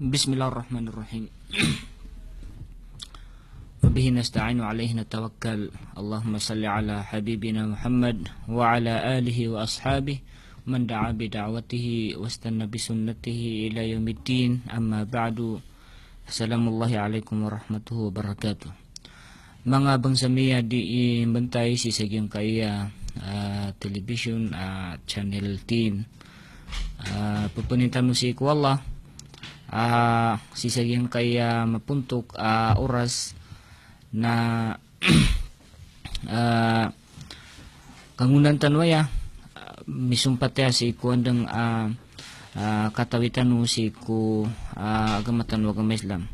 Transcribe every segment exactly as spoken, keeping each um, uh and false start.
بسم الله الرحمن الرحيم. وبه نستعين وعليه نتوكل. اللهم صل على حبيبنا محمد وعلى آله وأصحابه ومن دعا بدعوته واستنى بسنته إلى يوم الدين. أما بعد. Assalamullahi alaikum warahmatullahi wabarakatuh. Manga bangsa mi a dii mbantay sii sa giyangkaya, ah, television, ah, channel ten. Ah, pphanitan tano sii ko Allah, ah, sii sa giyangkaya mapontok a oras na ah, kangonan tano aya, ah, misompat aya sii ko andang, ah, ah, katawi tano sii ko, ah, agama tano, agama Islam.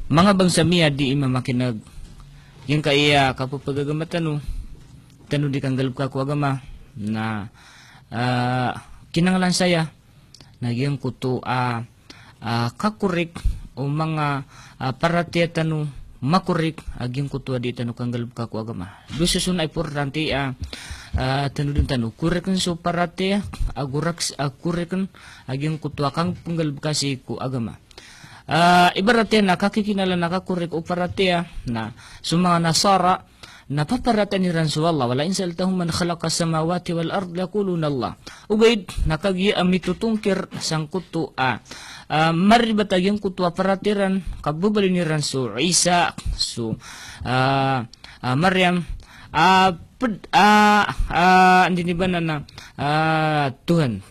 Manga bangsa mi a dii mamakineg, giyangkaya kappagagama tano, tano di kanggalbka ko agama, na, ah, kinanglan saya na giyangkoto a, ah, kakorek o manga, ah, paratiyaya tano makorek a giyangkoto a dii tano kanggalbka ko agama. Dowa soson a importante a, ah, tano dn tano. Korekn so paratiyaya, ago rak-, ah, korekn a giyangkoto a kapnggalbka sii ko agama. Ah, ibarat iyan na kakikinala na kakorek o paratiyaya na so manga Nasara, na paparatiyayaan iran so Allah, "Wala in sa'altahum man khalaqas samawati wal ard liyaqulunna Allah." Ogaid na kagiya a mitotongkir sangkoto a, ah, mariribat a giyangkoto a paratiyaya iran, ka babaloy iran so Isa, so, ah, ah, Maryam, ah, pd-, ah, ah, anda ini ba na, ah, Tuhan.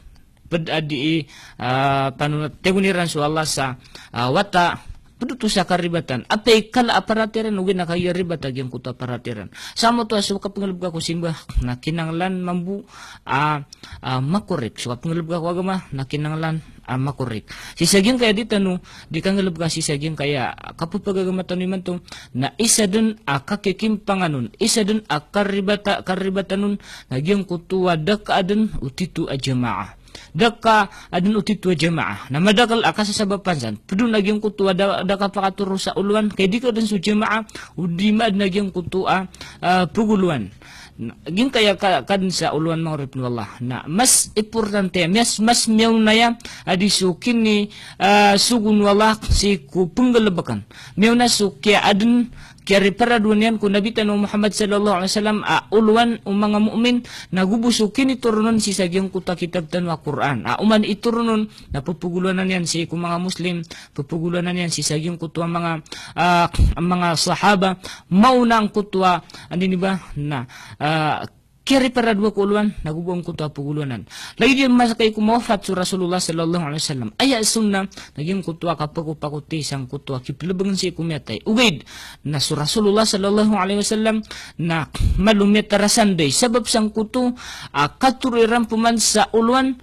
Pd a dii, ah, pano na tiyago iran so Allah sa, ah, wata, pd oto sa karibatan. Apiya i kala a paratiyaya iran, ogaid na kagiya ribat a giyangkoto a paratiyaya iran. Sa maoto a so kapnggalbka ko simba na kinanglan mambo a, ah, makorek. So kapnggalbka ko agama na kinanglan a makorek. Sii sa giyangkaya dii tano di kanggalbka sii sa giyangkaya kappagagama tano imanto, na isa dn a kakikimpangan on, isa dn a karibata-, karibatan on, na giyangkoto a da ka adn o tito a jamaah. Da ka adn o tito a jamaah. Na madakl a kasasabapan san, pd on a giyangkoto a da, da ka pakatoro sa olowan, ka di ka adn so jamaah, odi maadn a giyangkoto a, ah, pagolowan. Na giyangkaya ka, ka adn sa olowan, manga oripn o Allah. Na mas importante, mas, mas miyaona aya a di so kini, ah, sogo o Allah sii ko pnggalbkn. Miyaona so kiyaadn, kiyariparadowan iyan ko Nabi tano Muhammad sallallahu alaihi wasallam a olowan o manga mu'min, na go bo so kinitoronon sii sa giyangkoto a kitab tano a Qur'an. A oman i toronon na ppagolowanan iyan sii ko manga Muslim, ppagolowanan iyan sii sa giyangkoto a manga, ah, manga sahaba, maona angkoto a, anda ini ba, na, ah, kiyariparadowa ko olowan, na go bo angkoto a pagolowanan. Lagid iyan masa kai ko mawafat so Rasulullah sallallahu alaihi wasallam. Aya sunnah, na giyangkoto a kapakopakoti sangkoto a kiplbngn sii ko miyatay. Ogaid na so Rasulullah sallallahu alaihi wasallam na malo miyatarasanday. Sabap sangkoto a katoro iran pman sa olowan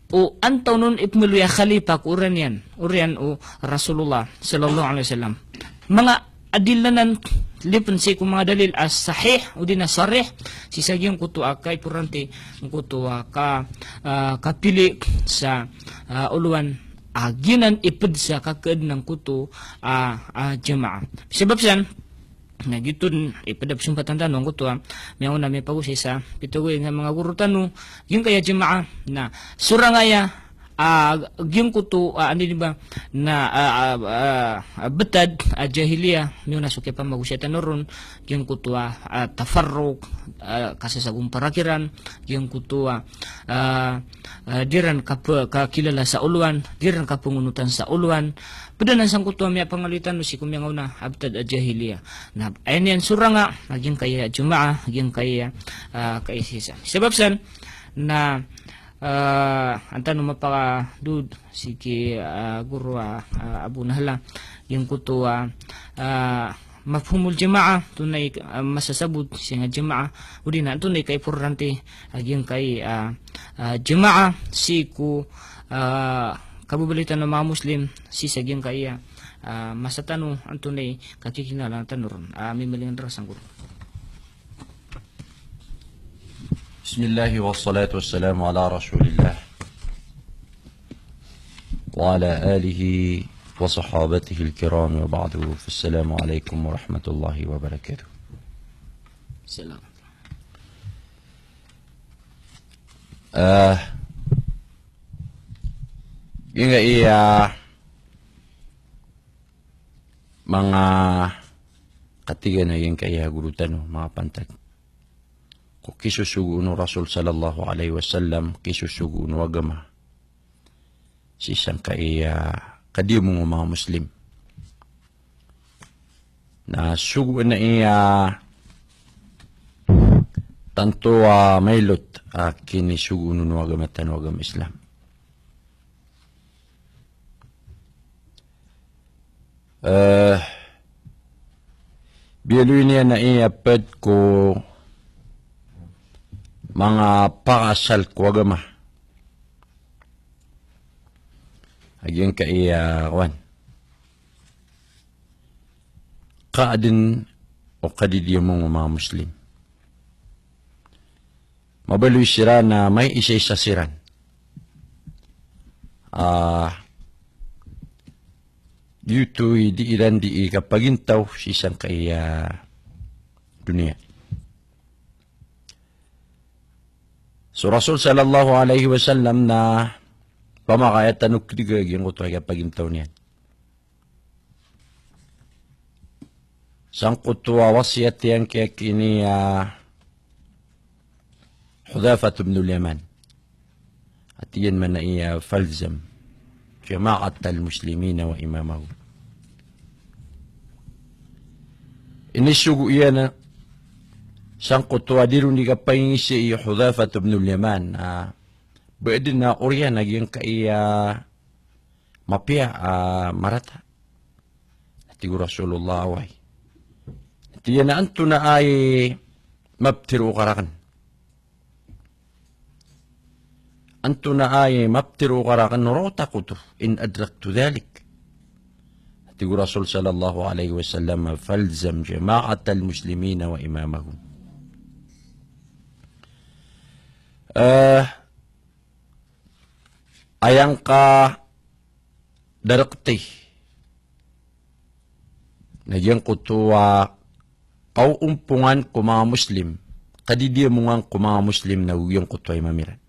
o antonaa on i pmbaloy a khalifa ko oriyan iyan, oriyan o Rasulullah sallallahu alaihi wasallam. Manga adilla nan lipn sii ko manga dalil a sahih, odi na sarih, sii sa giyangkoto a kaiporanti, angkoto a ka, ah, kapili sa, ah, olowan a giyanan i pd sa kakaadn angkoto a, ah, jamaah. Sabap san, na giyoto dn i pd a psompatan tano angkoto a miyaona miyapagosay sa pitogo iyan a manga goro tano, giyangkaya jamaah, na sorang aya, ah, giyangkoto, ah, anda ini ba, na, ah, ah, ah, btad a jahiliya, miyaona so kiyapamagosay tano ron, giyangkoto a, ah, tafarruq, ah, kasasagomparak iran, giyangkoto a, ah, ah, di ran kap-, kakilala sa olowan, di ran kapangonotan sa olowan, pd anan sangkoto a miyapangaloy tano sii ko miyangaona a btad a jahiliya. Na aya niyan sorang a, a giyangkaya jamaah, a giyangkaya, ah, kaisaisa. Sabap san, na, ah, an tano mapakadod sii ki, ah, goro a, ah, Abu Nahla, giyangkoto a, ah, mafhumul jamaah, antonaa i, ah, masasabot sii nga jamaah, odi na antonaa i kaiporanti a giyangkai, ah, ah, jamaah sii ko, ah, kababaloy tano a manga Muslim, sii sa giyangkai, ah, masa tano, antonaa i kakikinala tano ron. Ah, mimalingan ran sangkoto. بسم الله والصلاة والسلام على رسول الله وعلى آله وصحابته الكرام وبعد، فالسلام عليكم ورحمة الله وبركاته. Salam. Ah, giyangkaya manga katigan a giyangkaya goro tano, manga pantag, ko kisosogoon o Rasul sallallahu alaihi wasallam, kisosogoon o agama sii sangkaya kadiyamong o manga Muslim. Na sogoon a iya tanto a mailot a kinisogoon o agama tano a agama Islam. Eh, biyaloy niyan a iya ped ko manga pakaasal ko agama a giyangkaya, kowan, kaaden o kadidiyamong o manga Muslim. Mabaloy siran a may isaisa siran. Ah, giyoto i di iran di kapagintaw sii sangkaya doniya. So Rasul sallallahu alaihi wasallam na pamakay a tano kediga giyangkoto a kapagintaw niyan. Sangkoto a wasiyat iyan kiyakini a Hudhaifah ibn al-Yaman. Ati iyan man a iya, "Falzam jama'atal muslimina wa imamahum." Inisogo iyan a sangkoto a di ron di kapaingisi i Hudhaifah ibn al-Yaman a ba aden a oriyan a giyangkaya mapiya a marata. Tig o Rasulullah, oway. Tig iyan a antonaa i maptero ka raken? Antonaa i maptero ka raken o raot ako oto, in adraktu dhalik? Tig o Rasul sallallahu alaihi wasallam, "Falzam jama'atal muslimina wa imamahum." Eh, ayangka darekti na giyangkoto a kaoompongan ko manga Muslim, kadidiyamongan ko manga Muslim na giyangkoto a imam iran.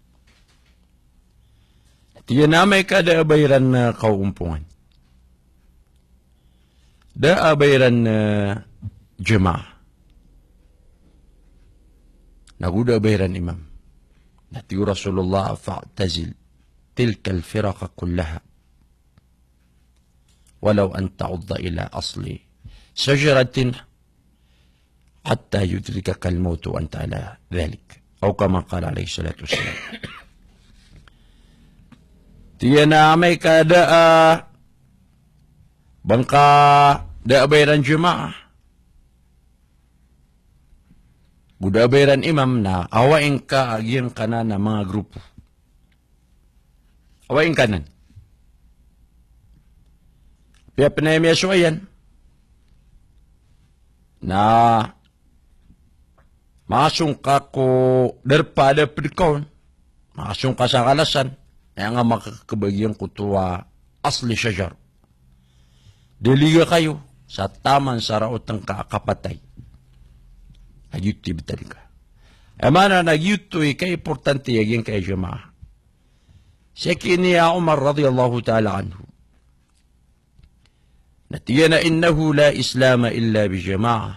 Tig iyan a amay ka da a ba iran, eh, kaoompongan, da a ba iran, eh, jamaah, na go da a ba iran imam, na tig o Rasulullah, "Fa'tazil tilkal firaqa kullaha walaw an ta'udda ila asli shajaratin hatta yudrikakal mawtu wa anta ala dhalik." Aw kama qala alayhi salatu wassalam. Tig iyan a amay ka da a, ba ngka da a ba iran jamaah, go da a ba iran imam, na awain ka a giyangkanan a manga grupo. Awain ka nan. Piya pen a miyasowa iyan na masong ka ko darpa a da ped ka on, masong ka sa kalasan, na aya nga makakebagi angkoto a asli shajar. Daliga kayo sa taman sa raoten ka a kapatay. Agiyoto i btad ka. Aya maana na giyoto i kaimportante a giyangkaya jamaah. Sii ki ini a Umar radiyallahu ta'ala anhu na tig iyan a, "Innahu la islama illa bi jamaah,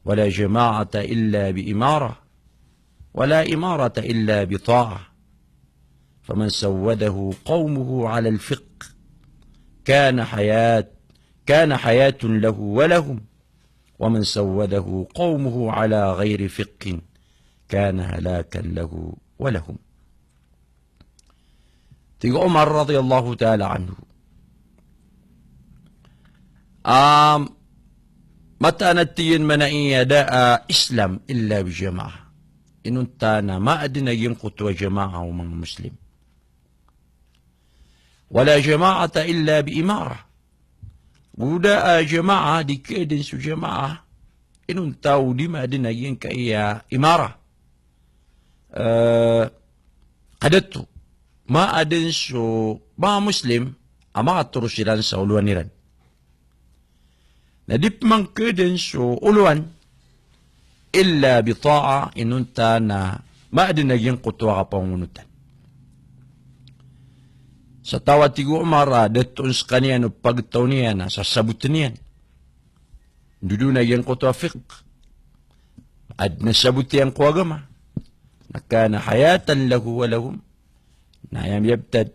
wa la jama'ata illa bi imarah, wa la imarata illa bi ta'ah. Faman sawwadahu qawmuhu ala al-fiqh, kana hayat, kana hayatan lahu wa lahum. Wa man sawwadahu qawmuhu ala ghayri fiqhin, kana halakan lahu wa lahum." Tig o Umar radiyallahu ta'ala anhu, am, mataan a tig iyan man a iya da a Islam illa bi jamaah. Inonta na maaden a giyangkoto a jamaah o manga Muslim. Wa la jama'ata illa bi imarah. Go da a jamaah, di kaden so jamaah inonta o di maaden a giyangkaya imarah. Eh, kadato. Maaden so manga Muslim a makatoro siran sa olowan iran. Na di pman kaden so olowan illa bi ta'ah, inonta na maaden a giyangkoto a kapangonotan. Sa taw a tig o Omar a da toon skaniyan o pagtaw niyan a sasaboten iyan. Dodo na giyangkoto a fiqh. Aden a sabot iyan ko agama. Na kana hayatan lahu wa lahum. Na aya miyabtad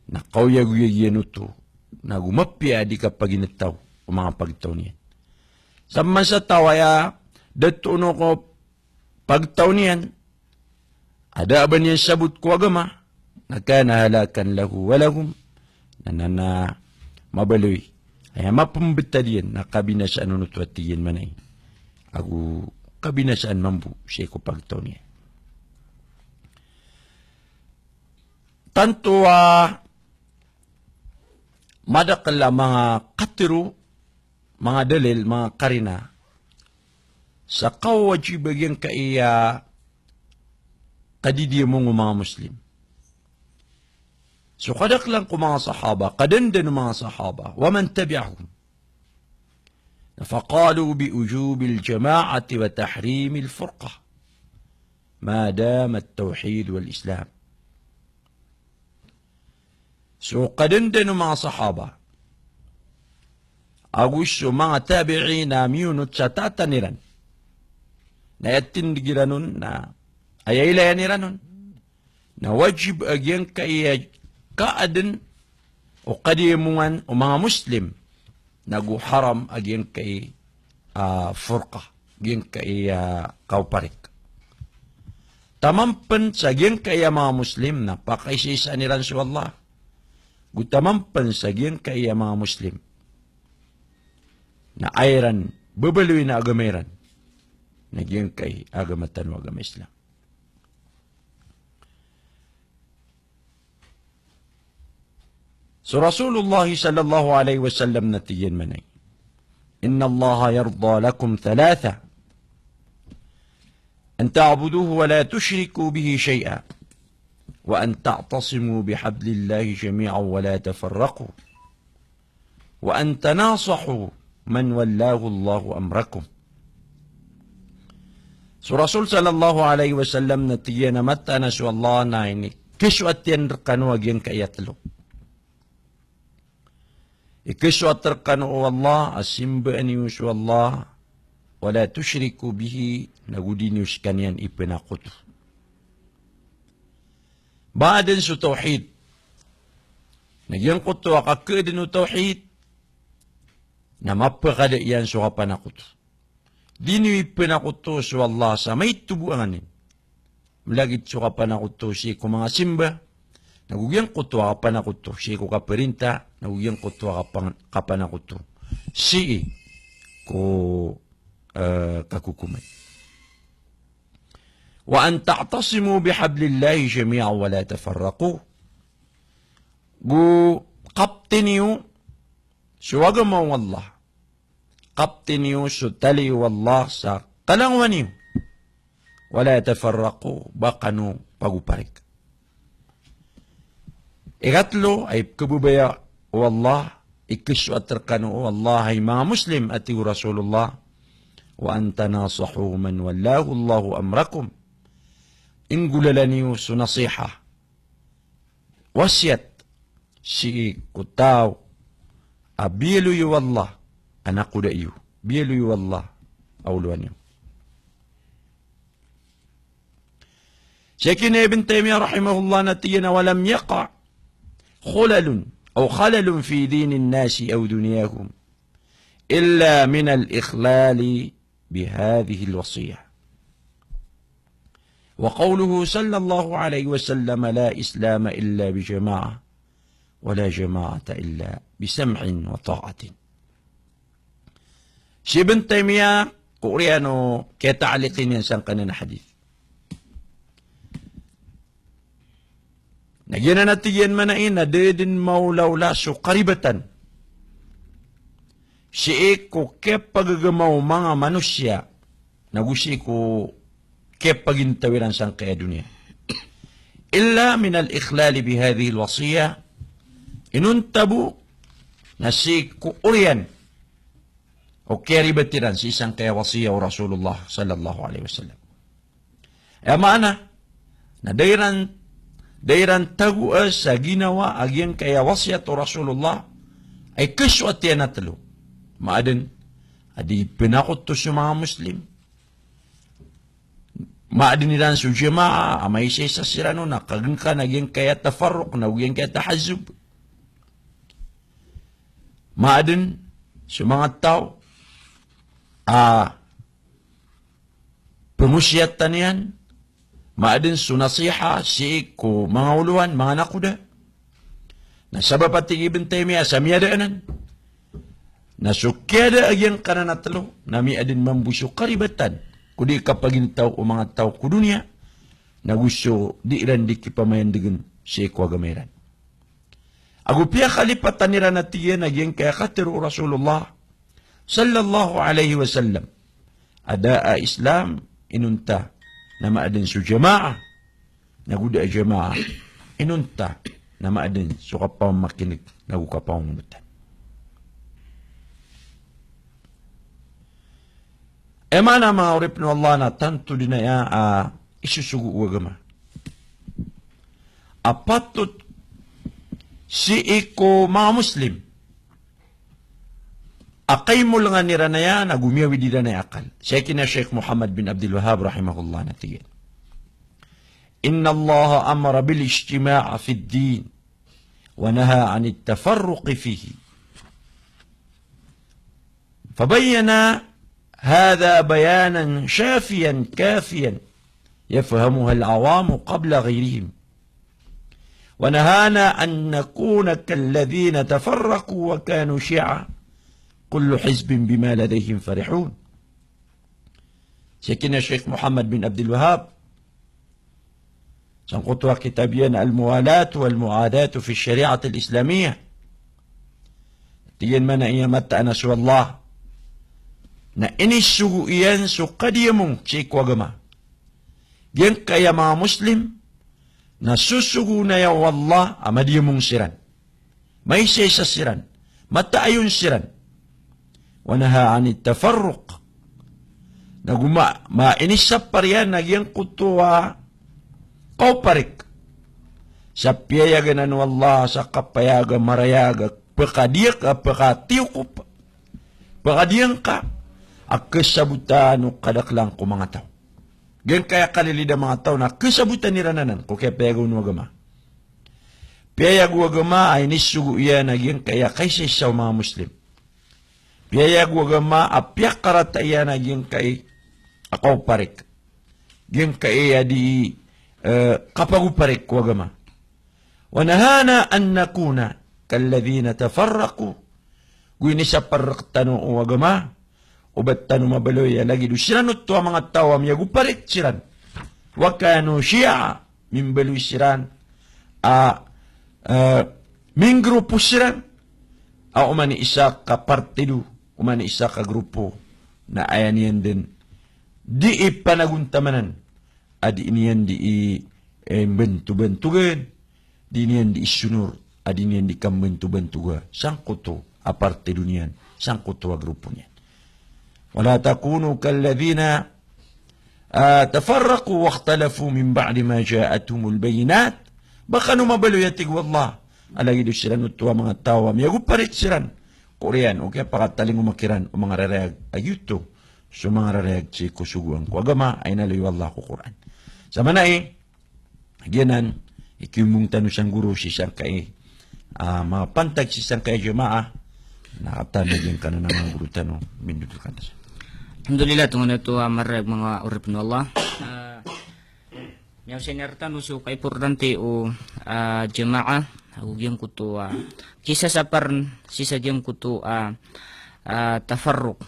na kaoyagoyag iyan oto, na go mapiya a di kapaginetaw o manga pagtaw niyan. Saman sa taw a aya da toon o ko pagtaw niyan a da a ba niyan sabot ko agama, na kana halakan lahu wa lahum, na, na, na mabaloy. Aya mapembetad iyan na kabinasaan on oto a tig iyan manay. Ago kabinasaan mambo sii ko pagtaw niyan. Tanto a madakel a manga katero, manga dalil, manga karina, sa kawajib a giyangkaya kadidiyamong o manga Muslim. So kadaklan ko manga sahaba, kadandan o manga sahaba, wa man tabi'ahum. Faqalu bi wujubil jama'ati wa tahrimil furqah. Ma dama at-tawhid wal Islam. So kadandan o manga sahaba, ago so manga tabi'in a miyonot sa tatan iran, na aya tindeg iran on, na aya ilayan iran on, na wajib a giyangkaya kaaden o kadiyamongan o manga Muslim, na go haram a giyangkaya, ah, furqah, giyangkaya, ah, kaoparik. Taman pen sa giyangkaya manga Muslim na pakaisaisaan iran so Allah. Go taman pen sa giyangkaya manga Muslim na aya iran bebaloy na agama iran na giyangkaya agama tano a agama Islam. So Rasulullah sallallahu alaihi wasallam na tig iyan manay, "Innallaha yarda lakum thalatha, an ta'buduhu wa la tushriku bihi shay'a, wa an ta'tasimu bihablillahi jami'an wa la tafarraqu, wa an tanasahu man wallahu Allahu amrakum." So Rasul sallallahu alaihi wasallam na tig iyan a mataan a so Allah na inikisoat iyan rekano a giyangkaya telo. Ikisoat rekano o Allah a simbaan iyo so Allah, wa la tushriku bihi, na go di niyo sekaniyan ipenakoto. Ba aden so tawhid. Na giyangkoto a kakeeden o tawhid na mapekada iyan so kapanakoto. Di niyo ipenakoto so Allah sa maito bo a nganin. Melagid so kapanakoto sii ko manga simba, na go giyangkoto a kapanakoto sii ko kaperinta, na go giyangkoto a kapan-, kapanakoto sii ko, eh, kakokoman. Wa an ta'tasimu bihablillahi jami'an wa la tafarraqu. Go kapten iyo so agama o Allah. Kapten iyo so tali o Allah sa kalangowan iyo. Wa la tafarraqu, ba kano pagoparik. Ikatlo a ipekebebaya o Allah, ikisoat rekano o Allah, hay manga Muslim, a tig o Rasulullah, wa an tanasahu man wallahu Allahu amrakum. Inggolalan iyo so nasiha, wasiyat, sii ko taw a biyaloy o Allah a nakoda iyo, biyaloy o Allah a olowan iyo. Sheikh Ibn Taymiyyah rahimahullah na tig iyan a, "Wa lam yaqa' khulalun aw khalalun fi dinin nasi aw dunyahum illa min al-ikhlali bi hadhihi al-wasiyyah." Wa qawluhu sallallahu alayhi wa sallam, "La islama illa bi jama'ah, wa la jama'ata illa bi sam'in wa ta'atin." Si Ibn Taymiyyah, ko oriyan o kiyata'liqi niyan sangkanan a hadith. Na giyanan a tig iyan manay na da den maolaola so karibatan sii ko kiyapagagama o manga manosiya, na go sii ko kiyapagintaw iran sangkaya doniya. Illa min al-ikhlali bi hadhihi al-wasiyyah, inonta bo na sii ko oriyan o kiyaribat iran sii sangkaya wasiyah o Rasulullah sallallahu alayhi wasallam. Aya maana na da iran da iran tagoa sa ginawa a giyangkaya wasiyat o Rasulullah a ikasoat iyan a telo. Maaden a di pnakoto so manga Muslim. Maaden iran so jamaa a maisaisa siran on a kagngka na giyangkaya tafarruq na giyangkaya tahazzub. Maaden so manga taw a pngosiyatan iyan, maaden so nasiha sii ko manga olowan, manga nakoda. Na sabap a tig i Ibn Taymiyyah sa miyada anan na so kiyada a giyangkanan a telo na miyaden mambo so karibatan ko di kapagintaw o manga taw ko doniya, nago so di iran di kipamayandegen sii ko agama iran. Ago piyakalipatan iran a tig iyan a giyangkaya katharo o Rasulullah sallallahu alaihi wasallam a da a Islam inonta na maaden so jamaa, nago da a jamaa inonta na maaden so kapamakineg nago kapamangonotan. Aya maana, manga oripn o Allah, na tanto dn aya a isosogo o agama a patot sii ko manga Muslim a kaimolngan iran aya na gomiyawid iran aya a akal. Sii ki na Sheikh Muhammad bin Abdul Wahhab rahimahullah na tig iyan: Inna Allaha amara bil ijtima'i fid din wa naha anit tafarruqi fihi. Fabayyana hadha bayanan shafiyan kafiyan yafhamuhu al-awamu qabla ghayrihim. Wa nahana an nakuna kalladhina tafarraqu wa kanu shi'a, kullu hizbin bima ladayhim farihun. Sii ki na Sheikh Muhammad bin Abdul Wahhab, sangkoto a kitab iyan a Al-Muwalatu wal Mu'adatu fi Shari'atil Islamiyyah. Tig iyan, maana iyan mataan a so Allah na inisogo iyan so kadiyamong sii ko agama. Giyangkaya manga Muslim na sosogoon aya o Allah a madiyamong siran, maisaisa siran, mataayon siran. Wa naha anit tafarruq. Nago ma, mainisapar iyan a giyangkoto a kaoparik. Sa piyayagan o Allah sa kapayag a marayag a pkadiyak a pkatiyokop, pkadiyangka a kasabotan o kadaklan ko manga taw. Giyangkaya kalilid a manga taw na kasabotan iran anan ko kiyapayag o agama. Piyayag o agama a inisogo iyan a giyangkaya kaisaisa o manga Muslim. Piyayag o agama a piyakarata iyan a giyangkai a kaoparik, giyangkai a di, eh, kapagoparik ko agama. Wa nahana an nakuna kalladhina tafarraqu. Go inisapar rktano o agama o ba tano mabaloy a lagid o siran oto a manga taw a miyagoparik siran. Wa kanu shi'a, mimbaloy siran a, eh, minggrupo siran a oman i isa ka partido, oman i isa ka grupo na aya niyan dn di ipanagontamanan a di niyan di i, eh, mbantobantogan, di niyan di isonor, a di niyan di kambantobantoga sangkoto a partido niyan, sangkoto a grupo niyan. Wala takunu kalladhina, ah, tafarraqu wakhtalafu min ba'di ma ja'athumul bayyinat. Ba kano mabaloy, a tig o Allah, a lagid o siran oto a manga taw a miyagoparik siran ko oriyan o kiyapakatalingoma kiran o manga rarayag a giyoto so manga rarayag sii ko sogoan ko agama a inaloy o Allah ko Qur'an. Sa maana i, giyanan i kiyombong tano san goro sii sangkai, ah, mapantag sii sangkai a jamaa, na katan a giyangkanan a manga goro tano, mindodol kanta sa. Alhamdulillah, tonganay oto a marayag, manga oripn o Allah. Ah, miyaosay niyan rktano so kaimportante o, ah, jamaa, ago giyangkoto a kisasaparn sii sa giyangkoto a, ah, tafarruq.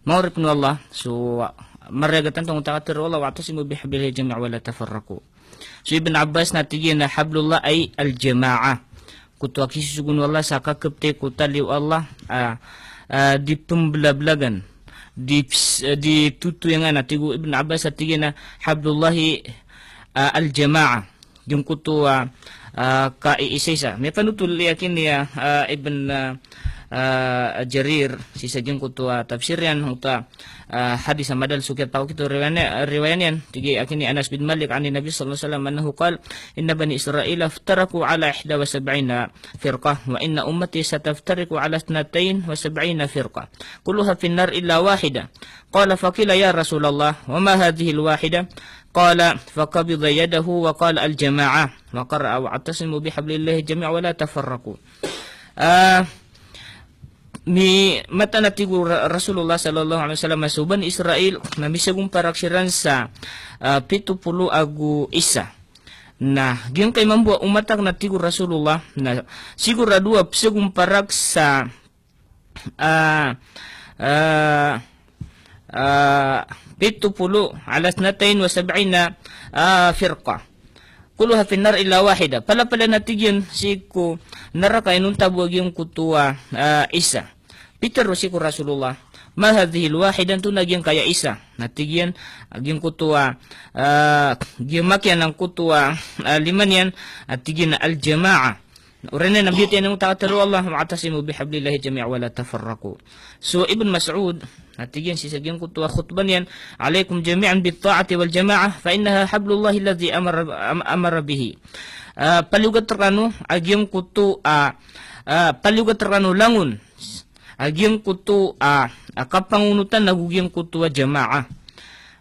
Manga oripn o Allah, so, ah, marayag a tanto a katharo o Allah, "Wa'tasimu bihablillahi jami'an wa la tafarraqu." So Ibn Abbas na tig iyan a hablullah ay al-jamaah. Koto a kisosogoon o Allah sa kakaptay ko tali o Allah, ah, ah, di pmblablagan, di ps-, di totoyangan, a tig o Ibn Abbas a tig iyan a hablullahi, ah, al-jamaah. Giyangkoto a, ah, kaiisaisa. Miyapanotol iyan kini a, ah, Ibn, ah, ah, Jarir, sii sa giyangkoto a tafsir iyan, oto a, ah, hadis a madalem so kiyapakokit o riwaya niyan, riwaya niyan, tig iyan a giya Anas bin Malik, an Nabi sallallahu alaihi wasallam, annahu qal, inna bani Israila iftaraqu ala ihda wa sab'ina firqah, wa inna ummati sataftariqu ala ithnatayn wa sab'ina firqah, kulluha fin nar illa wahida. Qala, faqila, ya Rasulallah, wa ma hadhihil wahida? Qala, faqabida yadahu wa qala, al-jama'ah. Wa qara'a, wa'tasimu bihablillahi jami'an wa la tafarraqu. Ah, mi-, mataan a tig o Ra-, Rasulullah sallallahu alaihi wasallam a so Bani Israil na misagomparak siran sa, ah, pito polo ago isa. Na giyangkai mambo a umat akn, a tig o Rasulullah, na sigorado a pzagomparak sa ah, ah, ah, pito polo, ala ithnatayn wa sab'ina, ah, firqah. Kulluha fin nar illa wahida. Palapalaya, na tig iyan, sii ko naraka inonta bo a giyangkoto a, ah, isa. Pitharo sii ko Rasulullah, ma hadhihil wahida, antonaa giyangkaya isa? Na tig iyan, a giyangkoto a, ah, giyamakiyan angkoto a, ah, lima niyan, a tig iyan a al-jama'ah. Oriyan iyan a biyatiya niyo, taw a tharo o Allah, wa'tasimu bihablillahi jami'an wa la tafarraqu. So Ibn Mas'ud, na tig iyan sii sa giyangkoto a khutbah niyan, alaikum jami'an bit ta'ati wal jama'ah, fa innaha hablullahi alladhi amara, am-, amara bihi. Ah, paliyogat rkano a giyangkoto a, ah, paliyogat rkano langon a giyangkoto a, a kapangonotan ago giyangkoto a jama'ah.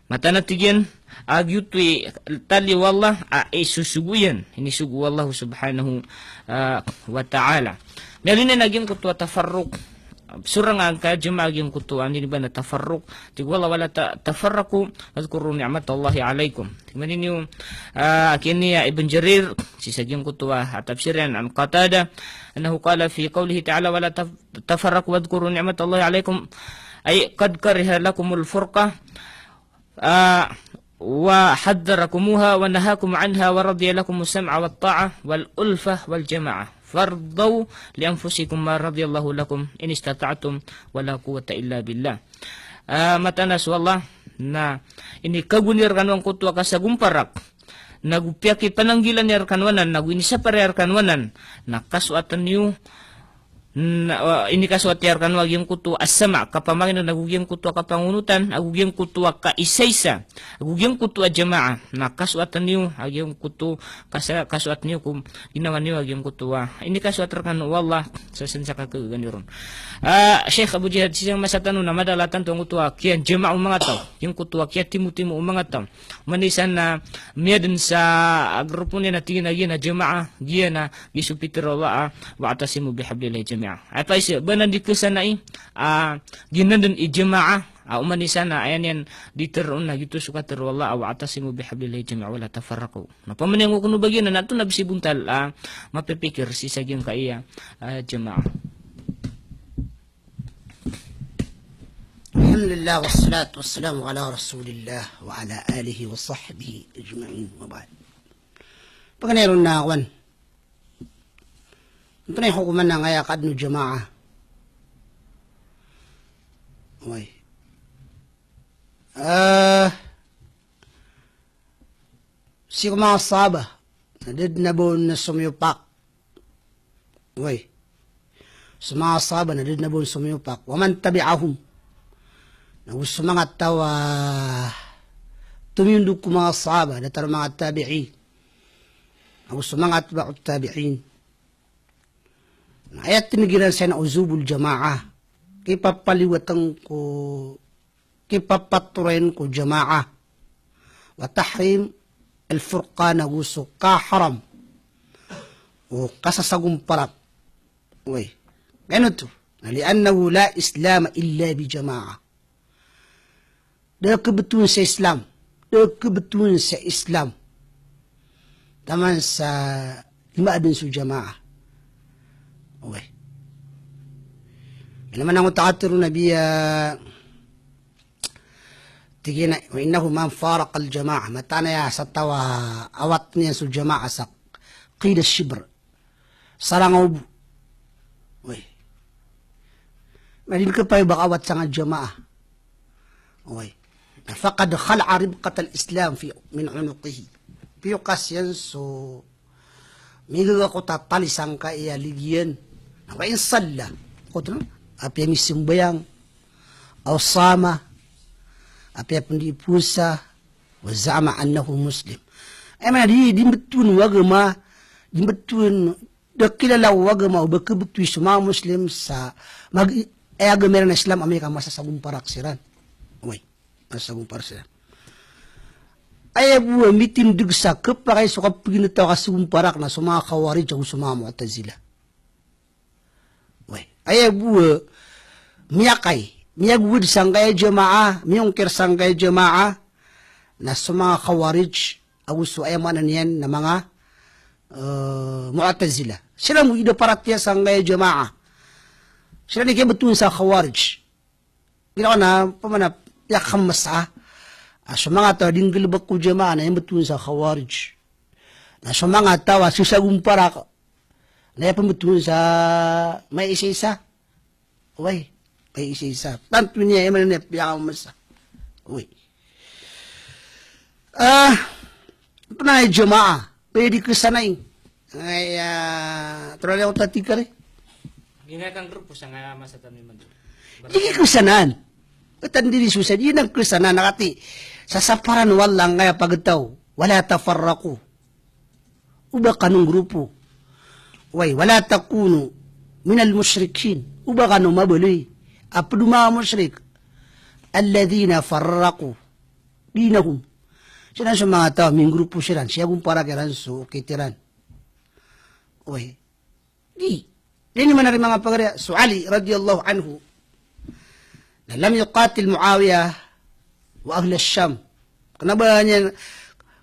Mataan a tig iyan a giyoto i tali o Allah a isosogo iyan, inisogo o Allah subhanahu, ah, wa ta'ala. Miyaaloy niyan a giyangkoto a tafarruq. Sorang angkai a jama'ah a giyangkoto a, anda niyan ba na tafarruq. Tig o Allah, wala ta-, tafarraqu, wadhkuru ni'matallahi alaikum. Tig man ini, ah, giya Ibn Jarir, sii sa giyangkoto a, ah, tafsir iyan, an Qatada, annahu qala fi qawlihi ta'ala, wala taf-, tafarraqu wadhkuru ni'matallahi alaikum, ay qad kariha lakumul furqah, ah, wa hadhdharakumuha wa nahakum anha wa radiya lakumus sam'a wat ta'ah wal ulfah wal jama'ah. Fardaw li anfusikum ma radiyallahu lakum in istata'tum wa la quwwata illa billah. Ah, mataan a so Allah na inikagoon iyan rkano angkoto a kasagomparak, nago piyakipananggilaan iyan rkano anan, nago inisapar iyan rkano anan, na kasoatan iyo, na, ah, inikasoat iyan rkano a giyangkoto a sama, kapamakineg, ago giyangkoto a kapangonotan, ago giyangkoto a kaisaisa, ago giyangkoto a jama'ah, na kasoatan iyo a giyangkoto kasa-, kasoat niyo ko ginawa niyo a giyangkoto a inikasoat rkano o Allah, sa sansa ka kagagan iyo ron. Ah, Sheikh Abu Jihad, sii sa masa tano na madakl a tanto angkoto a kiyajama'a o manga taw, giyangkoto a kiyatimotimo o manga taw. Oman i isa na miyadn sa, ah, grupo niyan a tig iyan a giya na jama'ah, giya na giya so pitharo o Allah a, wa'tasimu bihablillahi jami'ah. Aya pay isa, ba na di kasanai, ah, giyanan dn i jama'ah, ah, oman i isa na aya niyan di tharoon na giyoto so katharo o Allah a, wa'tasimu bihablillahi jami'an wa la tafarraqu. Na pamaniyan ko kano ba giyanan, na antonaa bs i bontal a mapipikir sii sa giyangkaya, ah, jama'ah. Alhamdulillah, wassalatu wassalamu ala Rasulillah wa ala alihi wa sahbihi ajma'in, wa ba'd. Paganay ron na kowan. Antonaa i hokoman angkaya kaadn o jama'ah? Oway. Ah, sii ko manga sahaba na da dn a ba on somiyopak. Oway. So manga sahaba na da dn a ba on somiyopak. Wa man tabi'ahum. Nago so manga taw a tomiyondog ko manga sahaba, datar o manga tabi'in. Nago so manga atba'ut tabi'in. Na aya tineg iran saya na uzubul jama'ah. Kipapaliwatan ko, kipapatorayan ko jama'ah. Wa tahrim al-furqah, nago so kaharam o kasasagomparak. Oway. Ino oto? Na li'annahu la Islama illa bi jama'ah. Da khabtowan sa Islam. Da khabtowan sa Islam taman sa lima dn so jama'ah. Oway. Ino man angkoto a katharo o Nabi a, tig iyan a, wa innahu man faraqal jama'ah. Mataan a aya sa taw a awatn iyan so jama'ah sa qida shibr. Sarang a obo. Oway. Madi di kapay ba ka awat sangkai a jama'ah. Oway. Na faqad khala'a ribqatal Islam fi, min unuqihi. Piyokas iyan so migaga ko tatali sangkaya ligi iyan. Na wa in salla. Koto na, apiya misambayang, aw sama, apiya pn di powasa, wa za'ama annahu muslim. Aya maana di, di mbtowan o agama, di mbtowan, da kilala o agama o ba khabtowi so manga Muslim sa mag-, aya agama iran a Islam amay ka masasagomparak siran. Oway, masasagomparak siran. Aya bo a mitindg sa khapakay so kapaginetaw a kasagomparak na so manga Khawarij ago so manga Mu'tazilah. Oway. Aya bo a miyakay, miyagowad sangkaya jamaah, miyongkir sangkaya jamaah, na so manga Khawarij, ago so aya maana niyan na manga, eh, Mu'tazilah. Siran bo i da paratiyaya sangkaya jamaah. Siran i kiyambtowan sa Khawarij. Ginawa na, pamana, ya khamasa. Ah, so manga taw a di nggalbk ko jamaah na aya mbtowan sa Khawarij. Na so manga taw a sasagomparak na aya pmbtowan sa maisaisa. Oway, maisaisa. Tanto niyan, aya maana niyan, piyakhamasa. Oway. Ah, pn a jamaah, pwede kasanay. Ay, ah, tolad o tatikari. Gina kan grupo sa nga masa tami man. Di kasanan. Tandiri so sa, di na kasanan, na kati. Sasaparan o Allah angkaya pagtaw. Wala tafarraqu. Oba kano ngrupo. Oway, wala takunu minal mushrikin. Oba kano mabaloy a pd o manga mushrik. Alladhina farraqu dinahum. Siran so manga taw a minggrupo siran, siyagomparak iran so okit iran. Oway. Di. Di niyo manarima, manga pagari, so Ali radiyallahu anhu na lam yuqatil Muawiyah wa ahla Sham. Kna ba niyan,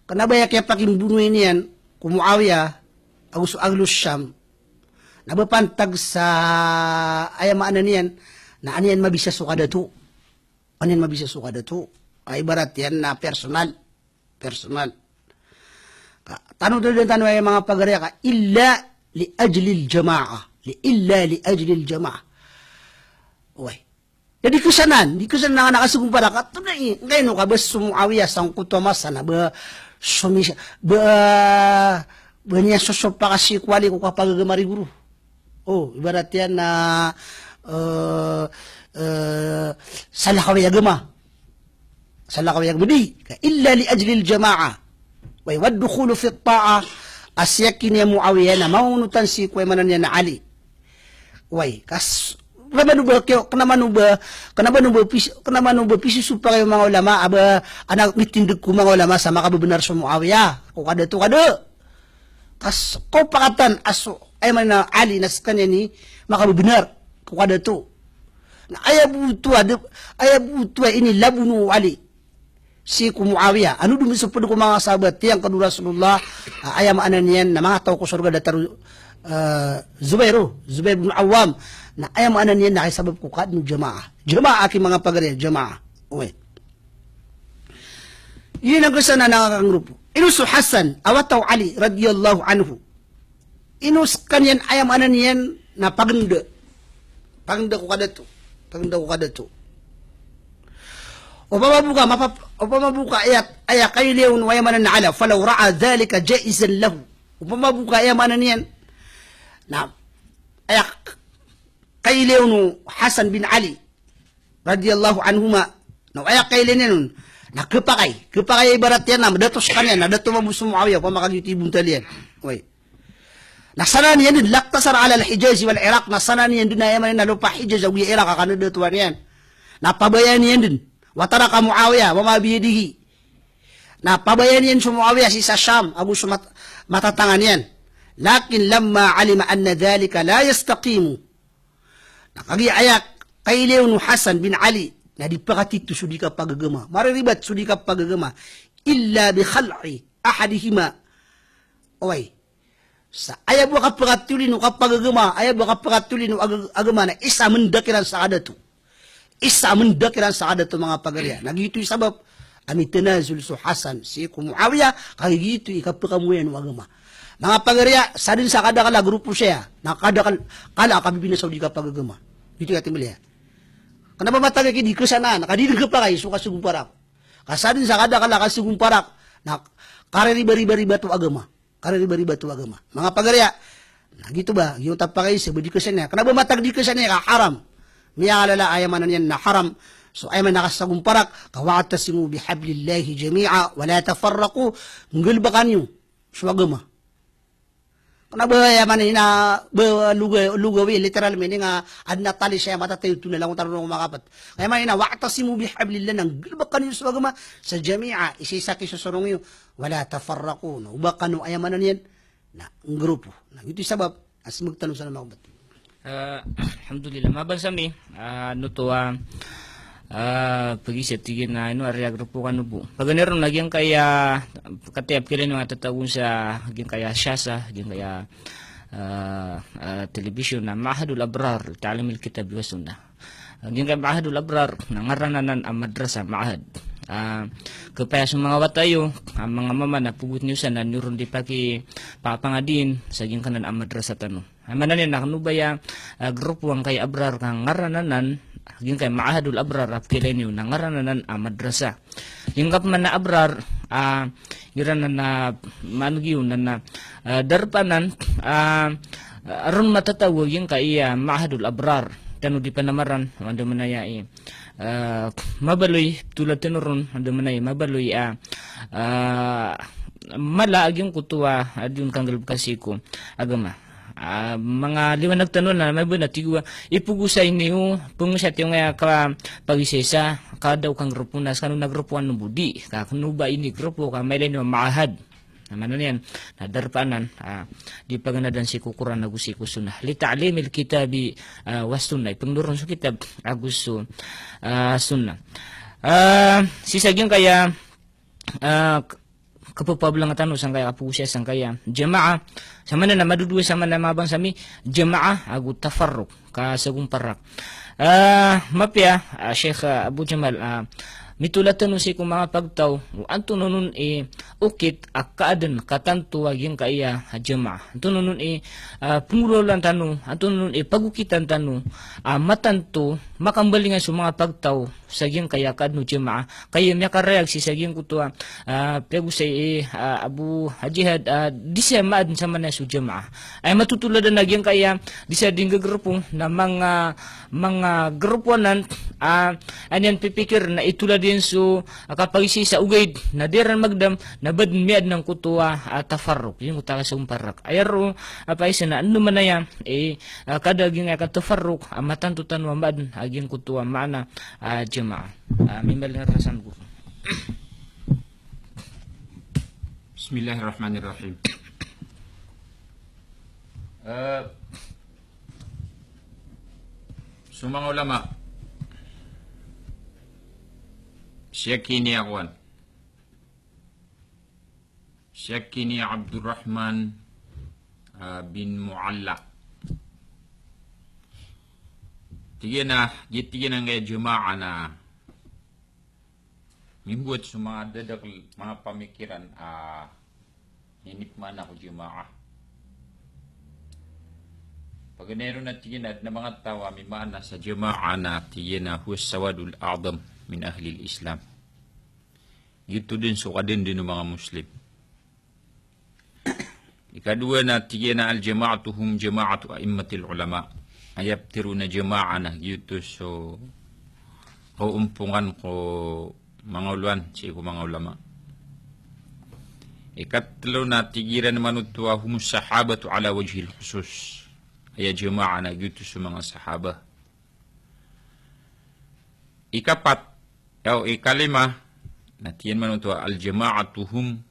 kna ba aya kiyapakimbonoa niyan ko Muawiyah ago so ahla Sham na ba pantag sa aya maana niyan na an iyan mabisa so kadato. An iyan mabisa so kadato. Ay, ibarat iyan na personal. Personal. Ka, tano dn tano aya, manga pagari, ka illa li ajlil jamaah. Li, illa li ajlil jamaah. Oway. Jadi kasanan, di kasanan angkanan a kasagomparak, ka, tano i, angkaino ka ba so Muawiyah sangkoto a masa na ba so misa, ba, ba niyan sosopak sii ko Ali ko kapagagama, rigo ron. O, ibarat iyan na, eh, eh, salakaw i agama. Salakaw i agama. Di, ka illa li ajlil jamaah. Oway, wad dukhulu fit ta'ah. A siyakiniya Muawiyah na maonotan sii ko aya maana niyan na Ali. Oway, kas, kna ba o ba kiyo, kna ba o ba, kna ba o ba pis-, kna ba o ba pisosopak o manga ulama, a ba, an a mitindg ko manga ulama sa makababnar so Muawiyah ko kadato, ka da. Kas, kapakatan a so, aya maana niyan na Ali na skaniyan i makababnar ko kadato. Na aya bo oto a, aya bo oto a inilabon o Ali sii ko Muawiyah. Ano dn so pd ko manga sahabat, tiyangkd o Rasulullah, ah, aya maana niyan na manga taw ko sorga datar o, ah, Zubair, o Zubair bin Awwam. Na aya maana niyan na kay sabap ko kaadn o jamaah. Jamaah aki, manga pagari, jamaah. Oway. Iyan a kasanan angkanan a grupo. Ino so Hasan a wata o Ali radiyallahu anhu. Ino skaniyan, aya maana niyan na pagenda. Pagenda ko kadato. Pagenda ko kadato. Opama bo ka mapap-, opama bo ka aya, aya kailay on o aya maana niyan na Ali, falaw ra'a dhalika jaizan lahu. Opama bo ka aya maana niyan na aya kailay on o Hasan bin Ali radiyallahu anhuma. Na aya kailay niyan on na khapakay, khapakay, ibarat iyan na dato skaniyan, na dato mambo so Muawiyah, opama ka giyoto i bontal iyan. Oway. Na sanan iyan dn, laqtasara ala al-Hijaz wal Iraq, na sanan iyan dn, aya maana niyan na lopa Hijaz ago Iraq a kanadatoan iyan. Na pabayaan iyan dn. Wa taraka Muawiyah wa ma biyadihi. Na pabayaan iyan so Muawiyah sii sa Sham ago so mat-, matatangan iyan. Lakin lamma alima anna dhalika la yastaqimu. Na kagiya aya kailay on o Hasan bin Ali na di pakatito so di kapagagama. Mariribat so di kapagagama. Illa bi khal'i ahadihima. Oway. Sa aya bo a kapakatolin o kapagagama, aya bo a kapakatolin o aga-, agama na isa a mndak iran sa kadato. Isa a mndak iran sa kadato, manga pagari. Na giyoto i sabap a mitanazul so Hasan sii ko Muawiyah, ka giyoto i kapakamoyan o agama. Manga pagari, sadn sa kadakl a grupo saya, na kadakl, kala a kabibinasa o di kapagagama. Giyoto i katimbl iyan. Kna ba matag aki di kasanan, ka di dn khapakay so kasagomparak. Ka sadn sa kadakl a kasagomparak, na kaririba-riba-ribat o agama. Kaririba-ribat o agama. Manga pagari, Na giyoto ba, giyoto a pakaisa ba di kasaniya. Kena ba matag di kasaniya ka haram. Miyakalala a aya maana niyan na haram. So aya maana kasagomparak, ka wa'tasimu bihablillahi jami'a wa la tafarraqu. Nggalebeka niyo so agama. Kena ba aya maana niyan na ba luga-, lugawi, literal meaning a aden a tali sa aya matatago, oto na langon tano ko makapat. Aya maana niyan na wa'tasimu bihablillah, na nggalebeka niyo so agama sa jami'a, isa-isa kisosorong iyo. Wa la tafarraqu, na oba kano, aya maana niyan na nggrupo. Na giyoto i sabap a semeg tano sa na makapat. Ah, alhamdulillah. Mabasa mi, ah, ino oto a, ah, pagisa, tig iyan a ino a riyag grupo kano bo. Paganay ron na giyangkaya, kataya pekilay niyo a tatago sa giyangkaya shasha, giyangkaya, ah, ah, television na Ma'hadul Abrar, Ta'limil Kitabi was Sunnah. Giyangkaya Ma'hadul Abrar, na ngaran anan a madrasa, ma'had. Ah, kepaya so manga wata iyo, a manga mama na pogot niyo san na niyo ron di paki-, papangadiin sa giyangkanan a madrasa tano. Aya maana niyan na kano ba aya, ah, grupo angkaya Abrar ka ngaran anan, giyangkaya Ma'hadul Abrar a pekilay niyo na ngaran anan a madrasa. Giyangkaya pman a Abrar, ah, iran anan a maana giyo na, na, ah, darpa anan, ah, ah, ron matatago giyangkaya Ma'hadul Abrar. Tano di panamaran, andamanaya i, ah, mabaloy, tola tano ron, andamanaya i mabaloy, ah, ah, mala a giyangkoto a, ah, di on kanggalebeka sii ko agama. Ah, manga liwanag tano na, mabaya na tig o a, ipogosay niyo, pogosay tiyo ngaya ka pagisaisa, ka da o kanggrupo na, sekano na grupo ano bo di, ka kano ba ini grupo, ka mailay niyo ma'had. Na maana niyan, na darpa anan, ah, di paganadan sii ko Qur'an ago sii ko Sunnah. Li ta'limil kitabi, ah, was sunnah. Ipengno ron so kitab ago so, ah, Sunnah. Ah, sii sa giyangkaya, ah, k-, kapepablanga tano sangkaya, kapegosaya sangkaya jamaah. Sa maana na madodowa sa maana, manga bangsa mi, jamaah ago tafarruq, kasagomparak. Ah, mapiya, ah, Sheikh, ah, Abu Jamal, ah, mitola tano sii ko manga pagtaw o antonaa on i okit a kaaden ka tanto a giyangkaya jamaah. Antonaa on i, ah, pengolawlaan tano, antonaa on i pagokitan tano a matanto, makambalingan so manga pagtaw sa giyangkaya kaaden o jamaah. Kaya miyakarayag sii sa giyangkoto a, ah, piyagosay i, ah, Abu Jihad, ah, di saya maaden sa maana so jamaah. Aya matotoladan a giyangkaya di saya di nggagrupo na manga, manga grupo anan, ah, aya niyan pipikir na itolad iyan so, ah, kapagisaisa, ogaid na di iran magdam na ba den miyaaden angkoto a, ah, tafarruq, giyangkoto a kasagomparak. Aya roo a paisa na andamanaya i, ah, kada giyangkaya katafarruq a matanto tano a maaden a giyangkoto a maana, ah, jamaah. Ah, mimbal nga rasan ko. Bismillahirrahmanirrahim. Eh, so manga ulama, Sheikh ini awan. Sheikh ini Abdurrahman, ah, bin Mu'alla. Tig iyan a, giya tig iyan a giyangkaya jamaah na mimbuat so manga dadakel, manga pamikiran, ah, inipmaana ko jamaah. Paganay ron na tig iyan a aden a manga taw a mimaana sa jamaah na tig iyan a huwa sawadul a'zam min ahlil Islam. Giyoto den so kadenden o manga Muslim. Ikadowa na tig iyan a al-jama'atu hum jama'atu a'immatil ulama. Aya petero na jamaah na giyoto so kaompongan ko manga olowan sii ko manga ulama. Ikatelo na tig iran manoto a humus sahabatu ala wajhil khusus. Aya jamaah na giyoto so manga sahaba. Ikapat, yaw, ikalima, na tig iyan manoto a al-jama'atu hum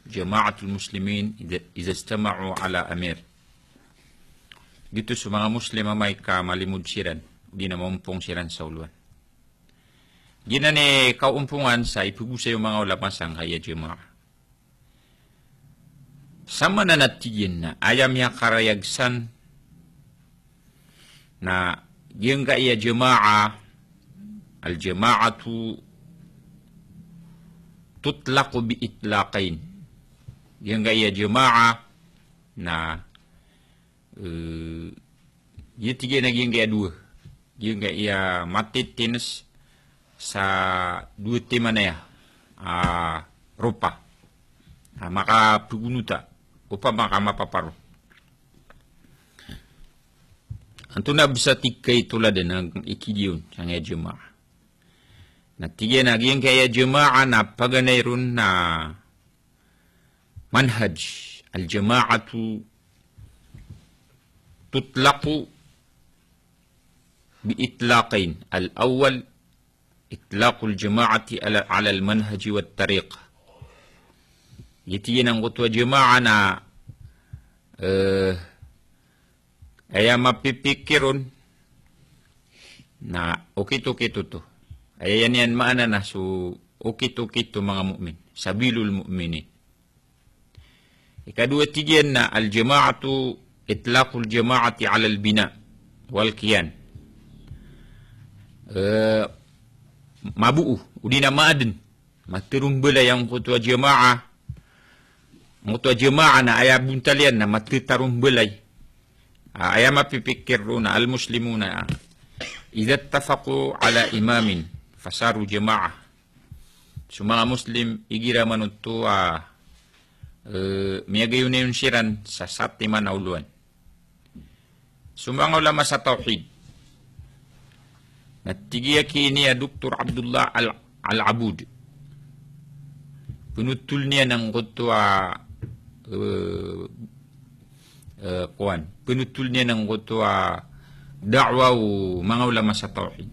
jama'atul muslimin idha, idha ijtama'u ala amir. Giyoto so manga Muslim amay ka malimod siran, odi na maompong siran sa olowan. Giyanan i kaompongan sa ipegosay o manga ulama sangkaya jamaah. Sa maana na tig iyan na aya miyakarayag san na giyangkaya jamaah, al-jama'atu tutlaqu bi itlaqayn. Giyangkaya jamaah na, eh, giya tig iyan a giyangkaya dowa. Giyangkaya matitines sa dowa timan aya, ah, ropa. Ah, makapegonota, opama ka mapaparo. Antonaa bes a tig ka i toladan a ikidiya on sangkaya jamaah? Na tig iyan a giyangkaya jamaah na paganay ron na manhaj. Al-jama'atu tutlaqu bi itlaqayn. Al-awwal, itlaqul jama'ati ala, ala al-manhaji wat tariqah. Tig iyan a giyangkoto a jamaah na, eh, aya mapipikir on na okit-okit oto. Aya niyan maana na so okit-okit o manga mu'min, sabilul mu'minin. Ikadowa, tig iyan na al-jama'atu itlaqul jama'ati ala al-bina' wal kiyan. Eh, maboo, odi na maaden, matarombalay angkoto a jamaah. Angkoto a jamaah na aya bontal iyan na matatarombalay. Ah, aya mapipikir ron na al-muslimuna idha ittafaqu ala imamin fasaru jama'ah. So manga Muslim, igira man oto a, eh, miyagayonayon siran sa satiman a olowan. So manga ulama sa tawhid, na tig iyan ki ini a Doktor Abdullah Al-, Al-Abud. Penotol niyan angkoto a, eh, eh, kowan. Penotol niyan angkoto a da'wa o manga ulama sa tawhid.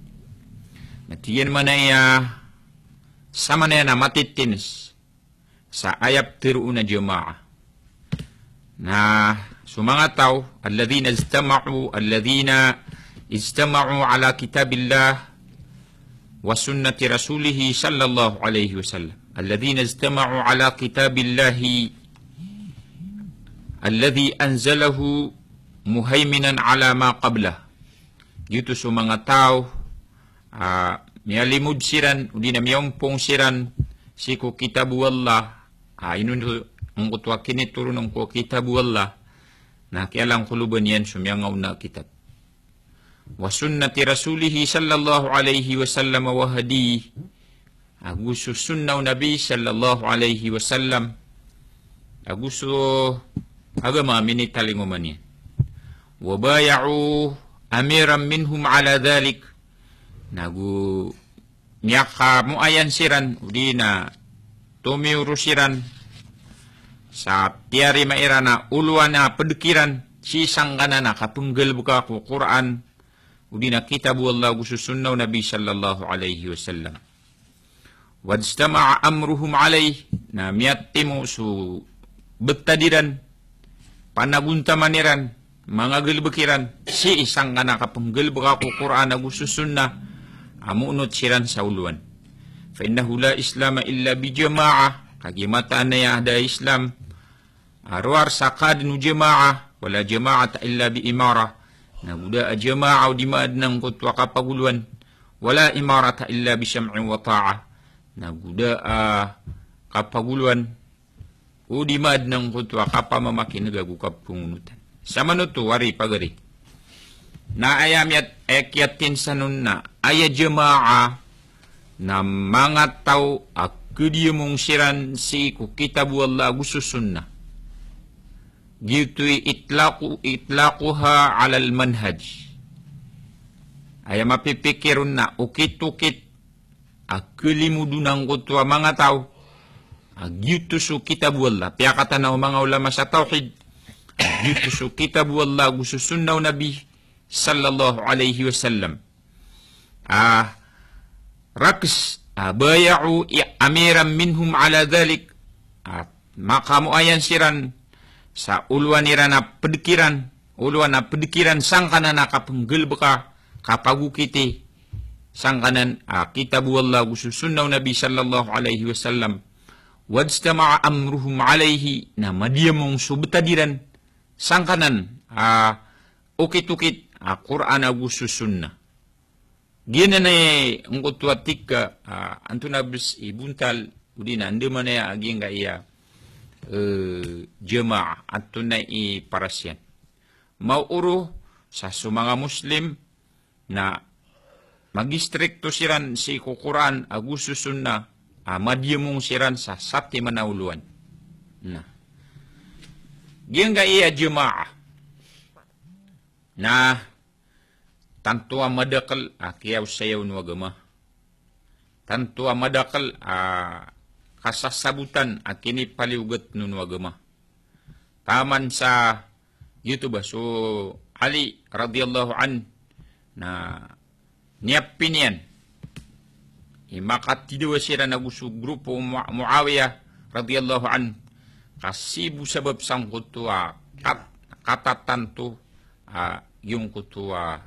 Na tig iyan, mana iya, samanaya na matitins sa aya ptharoon a jamaah. Na so manga taw, alladhina ijtama'u, alladhina ijtama'u ala kitabillah wa sunnati rasulih sallallahu alaihi wasallam. Alladhina ijtama'u ala kitabillahi alladhi anzalahu muhaiminan ala ma qablah. Giyoto so manga taw, ah, miyalimod siran, odi na miyaompong siran sii ko kitab o Allah. Ah, ino angkoto a kinitoron ko kitab o Allah, na kiyalangkoloban iyan so miyangaona a kitab. Wa sunnati rasulih sallallahu alaihi wasallam wa hadiyih. Ago so sunnah o Nabi sallallahu alaihi wasallam. Ago so agama a minitalingoma niyan. Wa baya'u amiran minhum ala dhalik. Nago miyakamoayan siran, odi na tomiyoro siran sa tiyarima iran a olowan a ped kiran sii sangkanan a kapenggalebeka ko Qur'an, odi na kitab o Allah ago so sunnah o Nabi sallallahu alaihi wasallam. Wajtama'a amruhum alaih, na miyatimo so betad iran, panagontaman iran, mangagalebek iran sii sangkanan a kapenggalebeka ko Qur'an ago so sunnah a moonot siran sa olowan. Fa innahu la islama illa bi jama'ah, kagiya mataan a aya da a Islam a rowar sa kaaden o jamaah, wala jama'ata illa bi imarah. Nago da a jamaah o di maaden angkoto a kapagolowan. Wala imarata illa bi sam'in wa ta'ah. Nago da a kapagolowan o di maaden angkoto a kapamamakineg ago kapengonotan. Samanoto, wari pagari. Na aya miyat-, aya kiyatinsanon na aya jamaah na manga taw a kediyemong siran sii ko kitab o Allah ago so sunnah. Giyoto i itlaqu-, itlaquha alal manhaj. Aya mapipikir on na okit-okit a kelimod on angkoto a manga taw a giyoto so kitab o Allah. Piyakatana o manga ulama sa tawhid a giyoto so kitab o Allah ago so sunnah o Nabi sallallahu alaihi wasallam. Ah, rakes, ah, baya'u i-, amiran minhum ala dhalik. Ah, makamoayan siran sa olowan iran a ped kiran, olowan a ped kiran sangkanan a kapenggalebeka, kapagokiti sangkanan a kitab o Allah ago so sunnah o Nabi sallallahu alaihi wasallam. Wajtama'a amruhum alaihi, na madiyamong so betad iran sangkanan a okit-okit a Qur'an ago so sunnah. Giyanan i angkoto a tig ka, ah, antonaa bes i bontal, odi na andamanaya a giyangkaya, eh, jamaah, antonaa i paras iyan. Maoro sa so manga Muslim na magistrikto siran sii ko Qur'an ago so sunnah, a madiyamong siran sa satiman a olowan. Na giyangkaya jamaah na tanto a madakel a kiyaosayaw o agama. Tanto a madakel a kasasabotan a kinipaliyogat o agama. Taman sa giyoto ba so Ali radiyallahu anhu na niyapi niyan i makatidawa siran ago so grupo o Mu-, Muawiyah radiyallahu anhu. Ka sii bo sabap sangkoto a kat-, katatanto a giyangkoto a,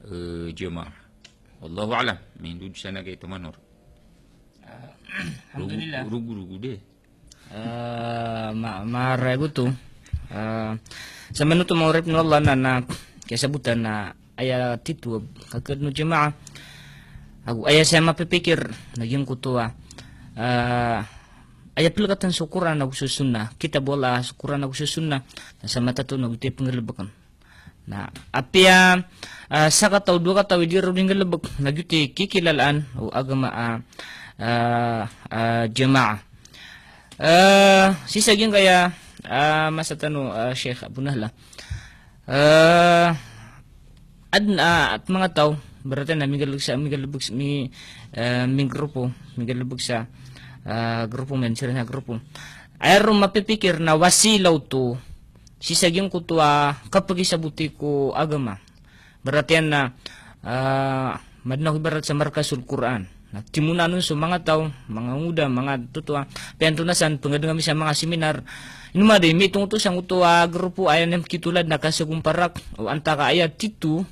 eh, jamaah. Wallahu a'lam. Mindod sa na kaito manor. Ah, alhamdulillah. Rogo, rogo, rogo de. Eh, ma-, mara igoto. Eh, sa manoto mawrip no Allah na, na kiyasabotan na aya tito a kakadn o jamaah. Ago aya saya mapipikir na giyangkoto a, eh, aya pelekatan so Quran ago so Sunnah. Kitab o Allah, so Quran ago so Sunnah. Na sa matato na giyoto i penggalebeken. Na apiya, ah, sakataw, dowa kataw i di ron nggalebek, na giyoto i kikilalaan o agama a, ah, ah, jamaah. Eh, sii sa giyangkaya, ah, masa tano, ah, Sheikh Abu Nahla. Eh, adn a, ah, manga taw, berarti na minggalebek sa, minggalebek sa, mi-, eh, minggrupo, minggalebek sa, ah, grupo, men siran sa grupo. Aya ron mapipikir na wasila oto sii sa giyangkoto a kapagisaboti ko agama. Ibarat iyan na, ah, madn ako ibarat sa Markazul Quran. Na timonan on so manga taw, manga ngoda, manga totoa. Piyantonasan, pengadeng ami sa manga seminar. Inomada i mitong oto sangkoto a grupo a aya niyan pekitolad na kasagomparak o antaka aya tito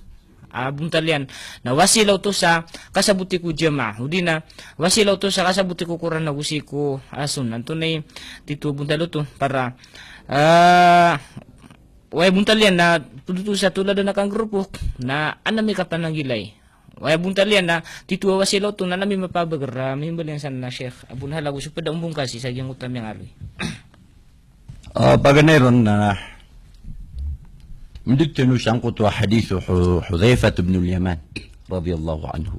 a bontal iyan. Na wasila oto sa kasaboti ko jamaah. Odi na wasila oto sa kasaboti ko Quran ago sii ko, ah, Sunnah. Antonaa i tito a bontal oto para, ah, oway bontal iyan na ped oto sa toladan a kangrupo na an ami kapananggilai. Oway bontal iyan na tito a wasila oto na an ami mapabeger, ah, mimbal iyan san na Sheikh Abu Nahla ago so ped a ombongkas sii sa giyangkoto a miyangaloy. Ah, paganay ron na mendod tano sangkoto a hadith o Hu-, Hudhaifah ibn al-Yaman radiyallahu anhu.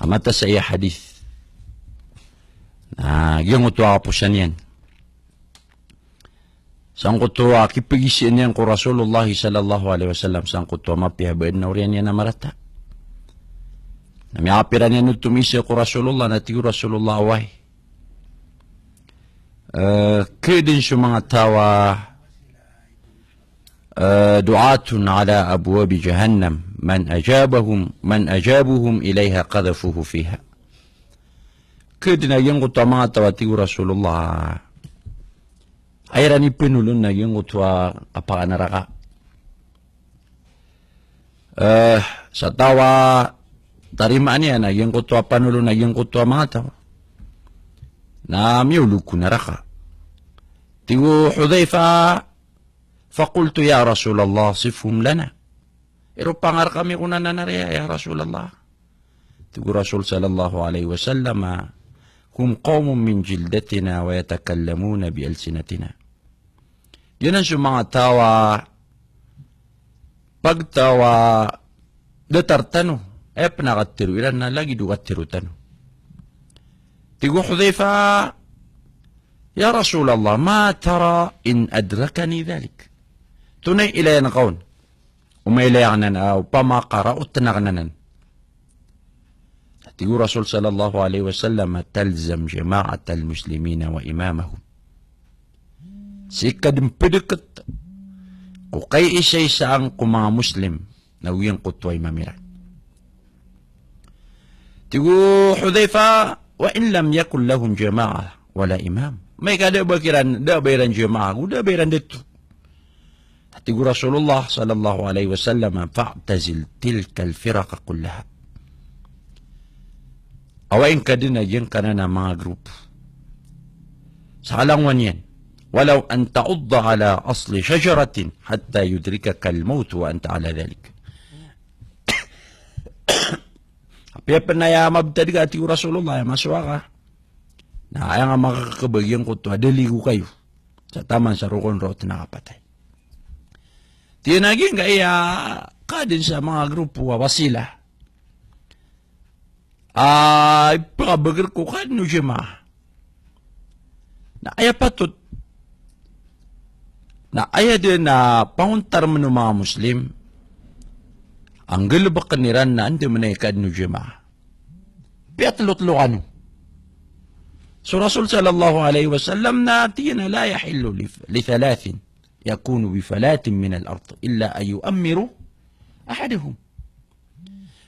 A mataan sa aya hadith na giyangkoto a kaposan iyan. Sangkoto a kipegisian iyan ko Rasulullah sallallahu alaihi wasallam, sangkoto a mapiya a ba adn a oriyan iyan a marata. Na miyapiran iyan oto misa ko Rasulullah, na tig o Rasulullah, oway. Eh, kaadn so manga taw a, eh, du'atun ala abwabi jahannam, man ajabahum, man ajabuhum ilayha qadhafuhu fiha. Kaadn a giyangkoto a manga taw a tig o Rasulullah a aya iran ipenolon na giyangkoto a kapakanaraka. Eh, sa taw a tarimaan iyan a giyangkoto a panolon a giyangkoto a manga taw na miyaolog ko naraka. Tig o Hudhaifah, faqultu ya Rasulallah, sifhum lana. Iropa nga rekami ko nan anan aya, ya Rasulallah. Tig o Rasul sallallahu alaihi wasallam, hum qawmun min jildatina wa yatakallamuna bi alsinatina. Giyanan so manga taw a pagtaw a datar tano, aya pen a katharo iran na lagid o katharo tano. Tig o Hudhaifah, ya Rasulallah, ma tara in adrakani dhalik? Antonaa i ilayan ka on o mailay aken anan, a, opama ka raoten aken anan. Tig o Rasul sallallahu alaihi wasallam, talzam jama'atal muslimina wa imamahum. Sii ka den pedeket ko kaiisaisaan ko manga Muslim na giyangkoto a imam iran. Tig o Hudhaifah, wa in lam yakun lahum jama'ah wala imam. Amay ka da a ba kiran, da a ba iran jama'ah, go da a ba iran dato. Tig o Rasulullah sallallahu alaihi wasallam, fa'tazil tilkal firaqa kullaha. Awain ka den a giyangkanan a manga grupo sa kalangowan iyan. Walaw an ta'udda ala asli shajaratin hatta yudrikakal mawtu wa anta ala dhalik. Apiya pen aya mabtad ka, tig o Rasulullah, aya masowa ka na aya nga makakebagi angkoto a daligo kayo sa taman sa rokon raot na kapatay. Tig iyan a giyangkaya kaden sa manga grupo a wasila a ipakabeger ko kaden o jamaah. Na aya patot na aya den a pangontar men o manga Muslim Anggalbkn iran na anda man i kaadn o jamaah. Piyatlo-tlo kano. So Rasul sallallahu alaihi wasallam na tig iyan a la yahillu li, li thalathin yakunu bi falatin min al-ard illa an yu'ammiru ahadahum.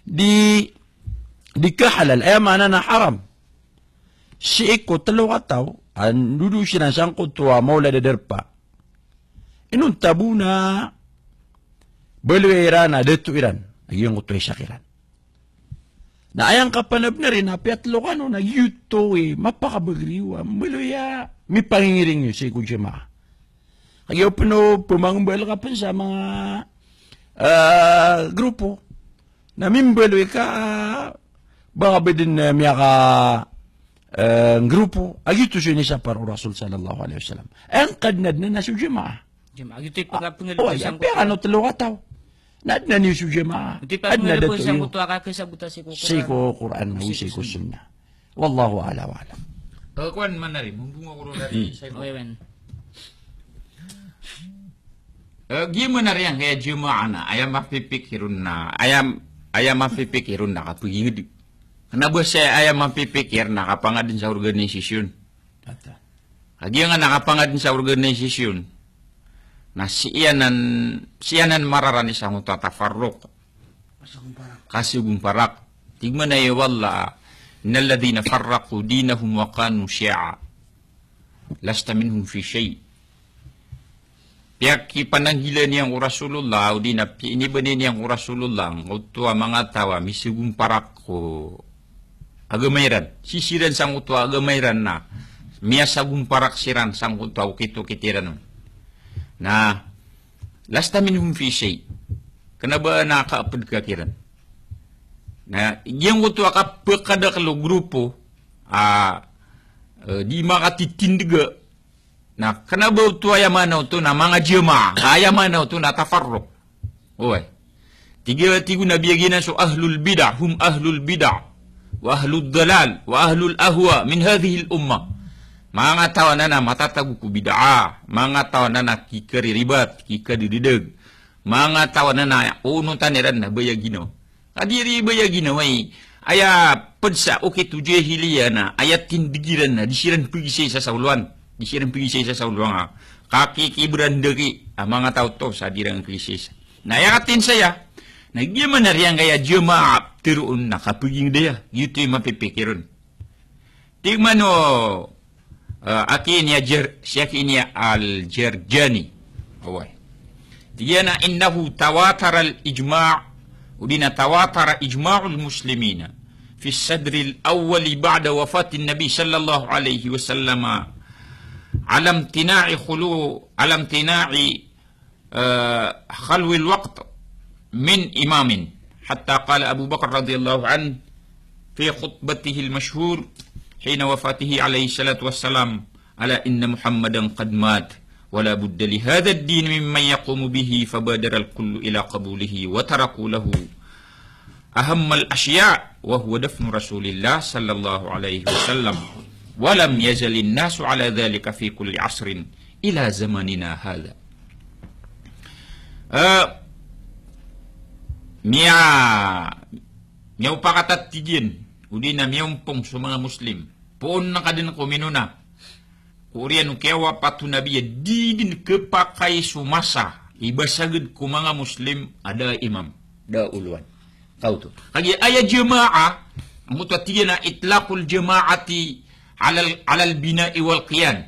Di, di kahalal, aya maana na haram. Sii ko tlo kataw a ndodo siran sangkoto a mawla da darpa. Inonta bo na baloya iran a dato iran a giyangkoto a isa kiran. Na aya ngka pn a bnar na piyatlo kano na giyoto i mapakabagr iyo a mbaloya mipangingiring iyo sii ko jamaah. Kagiya pn o pmangmbal ka pn sa manga, ah, grupo. Na mimbaloy ka, ba ka ba dn, eh, miyaka, eh, grupo, a giyoto so inisapar o Rasul sallallahu alaihi wasallam. Aya ngka dn a adnan na so jamaah. Jamaah, giyoto i pagkapengalit. Ah, o, aya, sangkoto. Piyakano tlo kataw. Na adnan iyo so jamaah. Giyoto i pagkapengalit. Adnan a dato iyo sangkoto a kakasabota sii ko Qur'an. Sii ko Qur'an, o sii ko sunnah. Wallahu a'la wa a'lam. Eh, kuwan man ari, mumbong ako ron ari, hmm, sa iko. Oy, wen. Eh, giya man ari angkaya jamaah na, aya mapipikir on na, aya, aya mapipikir on na kapagingd. Kna ba sa aya mapipikir na kapangadn sa organisasyon. Data. Kagiya nga na kapangadn sa organisasyon. Na sii anan, sii anan mararani sangkoto a tafarruq. Kasagomparak. Tig man aya o Allah, "Innal ladhina farraqu dinahum wa kanu shiya'a lasta minhum fi shay'." Piyakipananggila niyan ko Rasulullah, odi na pi-, inibani niyan ko Rasulullah, angkoto a manga taw a misagomparak ko agama iran. Sii siran sangkoto a agama iran na miyasagomparak siran sangkoto a okit-okit iran on. Na lasta minhum fi shay'. Kna ba na kaapd ka kiran. Na giyangkoto a kapakadakl o grupo a, eh, di makatitindga. Na kna ba oto aya maana oto na manga jamaah, ka aya maana oto na tafarruq. Oway. Tig, tig o Nabi a giyanan so ahlul bid'ah, hum ahlul bid'ah, wa ahlud dalal, wa ahlul ahwa min hadhihil ummah. Manga taw anan a matatago ko bid'ah, manga taw anan a kikariribat, kikadididg. Manga taw anan a onotan iran na baya ginawa. Ka di ri baya ginawa i, aya pd sa okit o jahiliya na, aya tindg iran na, di siran pagisaisa sa olowan. Di siran pagisaisa sa olowan, a. Kakikibrandaki a manga taw oto sa di iran kagisaisa. Na aya katin saya, na giya man ari angkaya jamaah tharoon na kapagingd aya, giyoto i mapipikir on. Tig man o, ah, aki ini a Jer-, si aki ini a Al-Jarjani. Oway. Tig iyan a, "Innahu tawataral ijma'," odi na tawatara ijma'ul muslimina fi sadril awwali ba'da wafatin Nabi sallallahu alaihi wasallam ala imtina'i khulu-, ala imtina'i eh, khalwil waqt min imamin, hatta qala Abu Bakar radhiyallahu anhu fi khutbatihil mashhur hina wafatihi alaihi salatu wassalam, "Ala inna Muhammadan qad mat, wa la budda li hadha ad-din mimman yaqumu bihi, fabadara al-kullu ila qabulihi, wa taraku lahu ahammal ashya', wa huwa dafnu Rasulillah sallallahu alaihi wasallam, wa lam yazalin nasu ala dhalika fi kulli asrin ila zamanina hadha." Eh, miya, miyaopakata, tig iyan, odi na miyaompong so manga Muslim. Poon na ka dn ko minona ko oriyan o kiyawapat o Nabi a di dn khapakay so masa i basagd ko manga Muslim a da a imam, da a olowan. Kaoto. Kagiya aya jamaah, angkoto a tig iyan a itlaqul jama'ati alal, alal bina'i wal qiyan.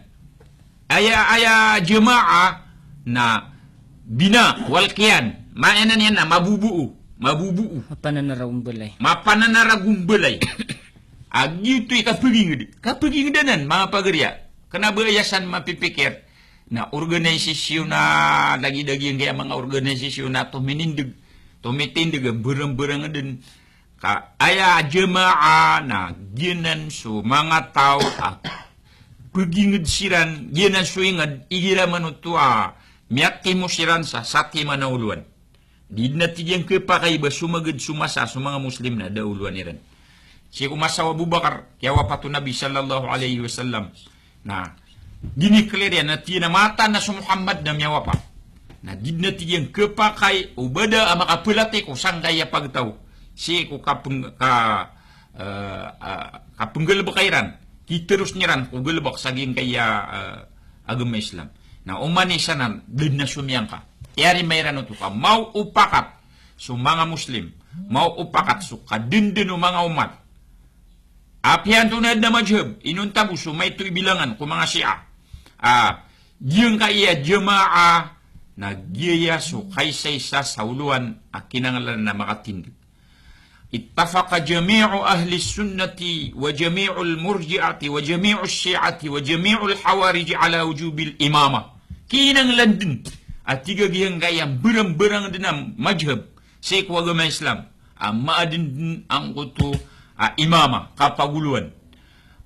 Aya, aya jamaah na bina wal qiyan. Maana niyan na maboboo, maboboo. Mapananaragombalay. Mapananaragombalay. A giyoto i kapagingd. Kapagingd anan, manga pagariya. Kna ba aya san mapipikir na organisasyon a lagid a giyangkaya manga organisasyon a tominindg, tomitindg a barangbarang dn. Ka aya jamaah na giyanan so manga taw a pagingd siran, giyanan so ingd, igira man oto a miyatimo siran sa satiman a olowan. Di dn a tig iyan khapakay ba somagad so masa so manga Muslim na da a olowan iran. Sii ko masa o Abu Bakar, kiyawapat o Nabi sallallahu alaihi wasallam, na giniklir iyan a tig iyan a mataan a so Muhammad na miyawapat. Na di dn a tig iyan khapakay o ba da a makaphalatiko sangkaya pagtaw sii ko kapeng-, ka, eh, ah, kapenggalebeka iran, kiteros iran ko galebek sa giyangkaya, eh, agama Islam. Na oman i sanan, da dn a somiyangka. Tiyarima iran oto ka maopakat so manga Muslim, maopakat so kadenden o manga omat. Apiya antonaa dn a madhhab, inonta bo so maito i bilangan ko manga Shia. Ah, giyangkaya jamaah, na giyaya so kaisaisa sa olowan a kinanglan a makatindg. Ittafaqa jami'u ahlis sunnati wa jami'ul murji'ati wa jami'ush shi'ati wa jami'ul khawarij ala wujubil imamah. Kinanglan dn a tig a giyangkaya mbarangbarang dn a madhhab sii ko agama Islam a maaden dn angkoto a imamah, kapagolowan.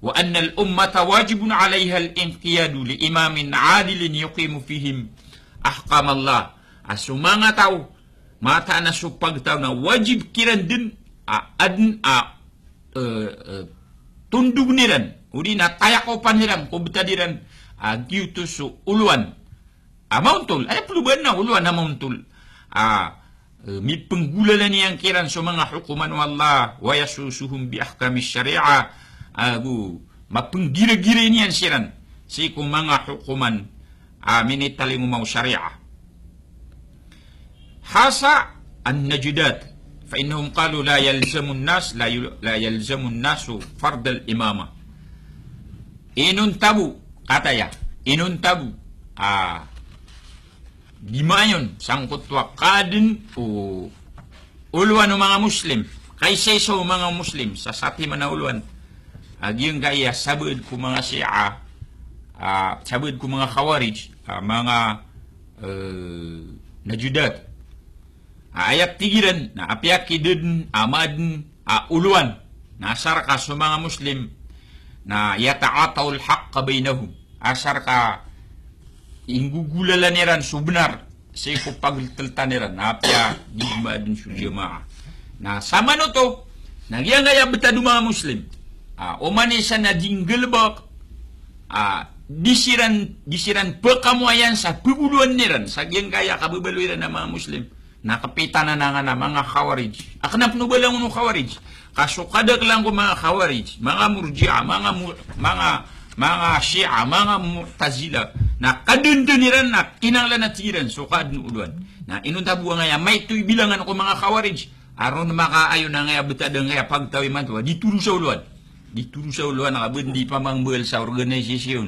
Wa annal ummata wajibun alayhal inqiyadu li imamin adilin yuqimu fihim ahkamallah. A so manga taw, mataan a so pagtaw na wajib kiran dn a aden a, eh, eh, tondogen iran, odi na tayakopan iran ko btad iran a giyoto so olowan a maontol, aya plobanan na olowan a maontol. Ah, eh, mipenggolalan iyan kiran so manga hokoman o Allah, wa yasusuhum bi ahkami shari'ah. Ago mapenggiragira niyan siran sii ko manga hokoman a minitalingoma o shari'ah. Khasa an-najdat, fa innahum qalu la yalzamun nas, la yul-, la yalzamun nasu fardal imamah. Inonta bo, kataya, inonta bo, ah, di mayon sangkoto a kaden o olowan o manga Muslim, kaisaisa o manga Muslim sa satiman a olowan a giyangkaya sabaad ko manga Shia, ah, sabaad ko manga Khawarij, ah, manga, eh, Najdat. Ah, aya tig iran na apiya ki da den a maaden a olowan, na asar ka so manga Muslim na yata'atawul haqqa baynahum, asar ka inggogolalan iran so benar sii ko pagelteltan iran, na apiya di maaden so jamaah. Na samanoto, na giyangkaya betad o manga Muslim, ah, oman i san a di nggalebek, ah, di siran, di siran pekamoayan sa pegolowan iran sa giyangkaya kabebaloy iran a manga Muslim. Na kepitanan angkanan a manga Khawarij. A kena pen o ba langon o Khawarij. Ka so kadakelan ko manga Khawarij, manga Murji'ah, manga mu-, manga, manga Shia, manga Mu'tazilah. Na kadenden iran na kinanglan a tig iran so kaden o olowan. Na inonta bo angkaya maito i bilangan ko manga Khawarij a ron makaayon angkaya betad angkaya pagtaw imanto a di torosa olowan. Di torosa olowan a ka ba den di pamangmbal sa organisasyon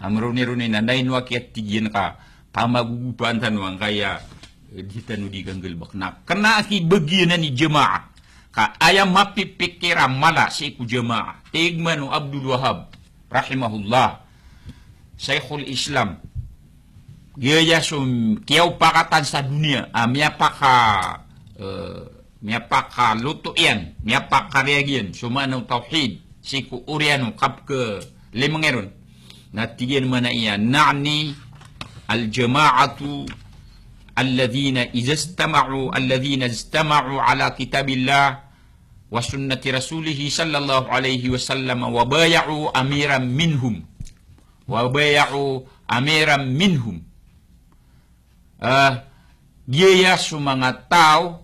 a meronironi na naino aki a tig iyan ka pamagogopaan tano angkaya, eh, di tano di kanggalebek. Na kena aki bagianan i jamaah. Ka aya mapipikir a mala sii ko jamaah. Tig man o Abdul Wahhab rahimahullah, Shaykhul Islam, giyaya so kiyaopakatan sa doniya a miyapaka, eh, miyapakaloto iyan, miyapakariyag iyan so maana o tawhid sii ko oriyan o kapekhalimeng iron. Na tig iyan a maana iyan, na'ni al-jama'atu alladhina idha ijtama'u, alladhina ijtama'u ala kitabillah wa sunnati rasulih sallallahu alayhi wasallam wa baya'u amiran minhum. Wa baya'u amiran minhum. Eh, giyaya so manga taw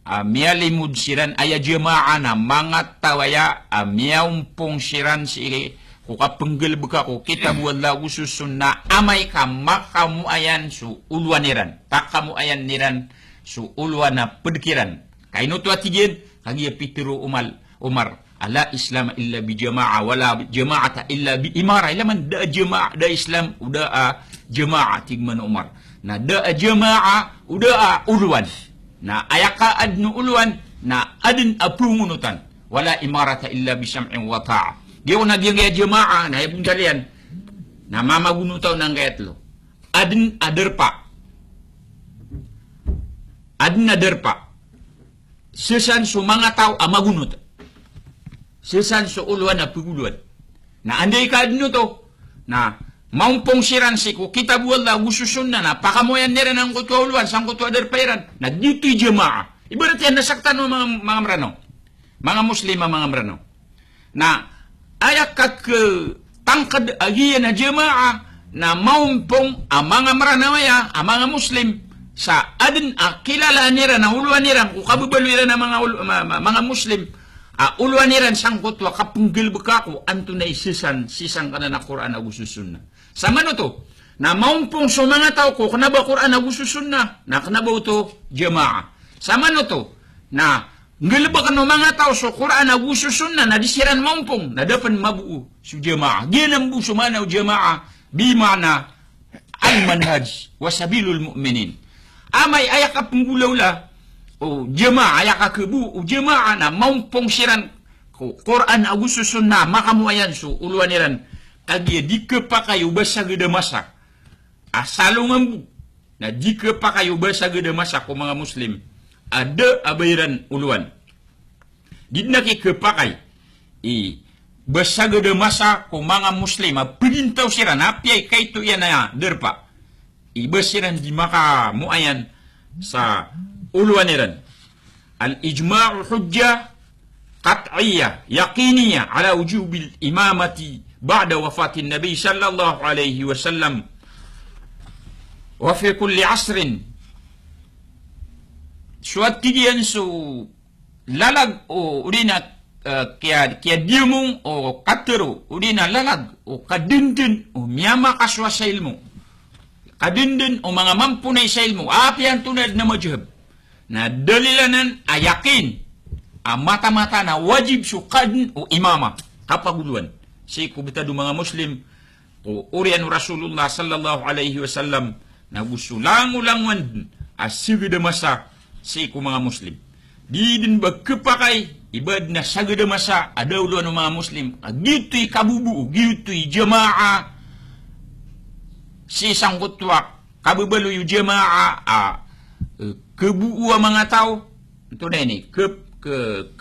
a miyalimod siran, aya jamaah na manga taw aya a miyaompong siran sii ko kapenggalebeka ko kitab o Allah ago so sunnah, amay ka makamoayan so olowan iran, pakamoayan iran so olowan a ped kiran. Ka ino oto a tig iyan? Kagiya pitharo o Umar, Umar, la Islama illa bi jamaah, wa la jama'ata illa bi imarah. Ilay man da a jamaah, da a Islam o da a jamaah, tig man o Umar. Na da a jamaah o da a olowan. Na aya kaaden o olowan na aden a pengonotan. Wa la imarata illa bi sam'in wa ta'ah. Giya on a giyangkaya jamaah na aya bontal iyan na mamagonota on angkaya telo. Aden a darpa. Aden a darpa. Sesan so manga taw a magonot. Sesan so olowan a pegolowan. Na anda i kaaden oto na maompong siran sii ko kitab o Allah ago so sunnah, na pakamoayan iran angkoto a olowan sangkoto a darpa iran. Na giyoto i jamaah. Ibarat iyan na sektan o manga, manga Meranaw. Manga Muslim a manga Meranaw. Na aya kaketangked a giya na jamaah na maompong a manga Meranaw aya, a manga Muslim, Sa aden a kilalaan iran a olowan iran ko kabebaloy iran a manga ol-, ma-, ma-, manga Muslim a olowan iran sangkoto a kapenggalebeka ko antonaa i sii san, sii sangkanan a Qur'an ago so sunnah. Samanoto na maompong so manga taw ko kena ba Qur'an ago so sunnah, na kena ba oto jamaah. Samanoto na nggalebeken o manga taw so Qur'an ago so sunnah na di siran maompong, na da pen maboo so jamaah. Giyanan bo so maana o jamaah, bi maana al-manhaj wa sabilul mu'minin. Amay aya kapenggolawla o jamaah, aya kakebo o jamaah na maompong siran ko Qur'an ago so sunnah, makamoayan so olowan iran. Kagiya di kepakay o ba sagad a masa a salongan bo, na di kepakay o ba sagad a masa ko manga Muslim a da a ba iran olowan. Di den a kikepakay i ba sagad a masa ko manga Muslim a pegintaw siran, apiya i kaito iyan a darpa, i ba siran di makamoayan sa olowan iran. Al-ijma'u hujjah qat'iyyah yaqiniyyah ala wujubil imamati ba'da wafatin Nabi sallallahu alaihi wasallam wa fi kulli asrin. So a tig iyan so lalag o, odi na, eh, kiya, kiyadiyamong o katero, odi na lalag o kadenden o miyamakasowa sa ilmo, kadenden o manga mamponay sa ilmo, apiya antonaa den a madhhab, na dalil anan a yakin a mataan-mataan a wajib so kaden o imamah, kapagolowan, sii ko betad o manga Muslim, ko oriyan o Rasulullah sallallahu alaihi wasallam, na go so langolangowan den a sagad a masa sii ko manga Muslim. Di den ba kepakay i ba den a sagad a masa a da olowan o manga Muslim a giyoto i kaboboo, giyoto i jamaah, sii sangkoto a kabebaloy o jamaah a, eh, keboo a manga taw, antonaa ini, ke, ke,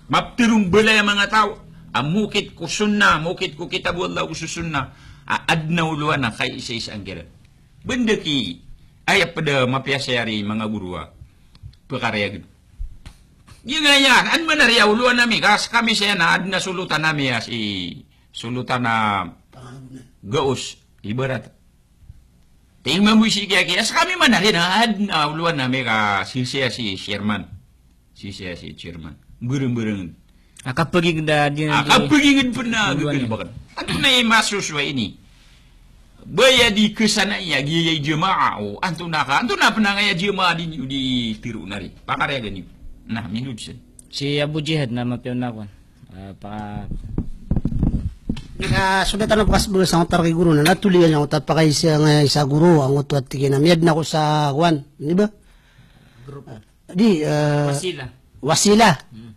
mapetero mbalay a manga taw a mokit ko sunnah, mokit ko kitab o Allah ago so sunnah, a aden a olowan a kaisaisa angkiran. Benda ki, aya ped a mapiya saya ari manga goro a pekarayagen. Giyangkaya, an manari a olowan ami, ka sekami saya na aden a solotan ami a si, solotan a gaos, ibarat. Tig mambo i si kiyaki, a sekami manari na aden a olowan ami ka si, si, si chairman. Si, si, si chairman. Bereng-bereng. A kapeginged a di, a kapeginged pen a olowan gegelebeken. Antonaa i masosowa ini? Ba aya di kesanai a giya i jamaah, o antonaa ka, antonaa pen angkaya jamaah di, di tero nari. Pakarayagen iyo. Na, milod sen. Si Abu Jihad na mapiya on a kowan. Ah, paka- Ah, so da tano pakasbeg sa ngoto a rek i goro na, na toliyan sa ngoto a pakaisa, nga isa goro, a ngoto a tig iyan a miyadn ako sa kowan, di ba? Group. Ah, di, eh, Wasila. Wasila. Hmm.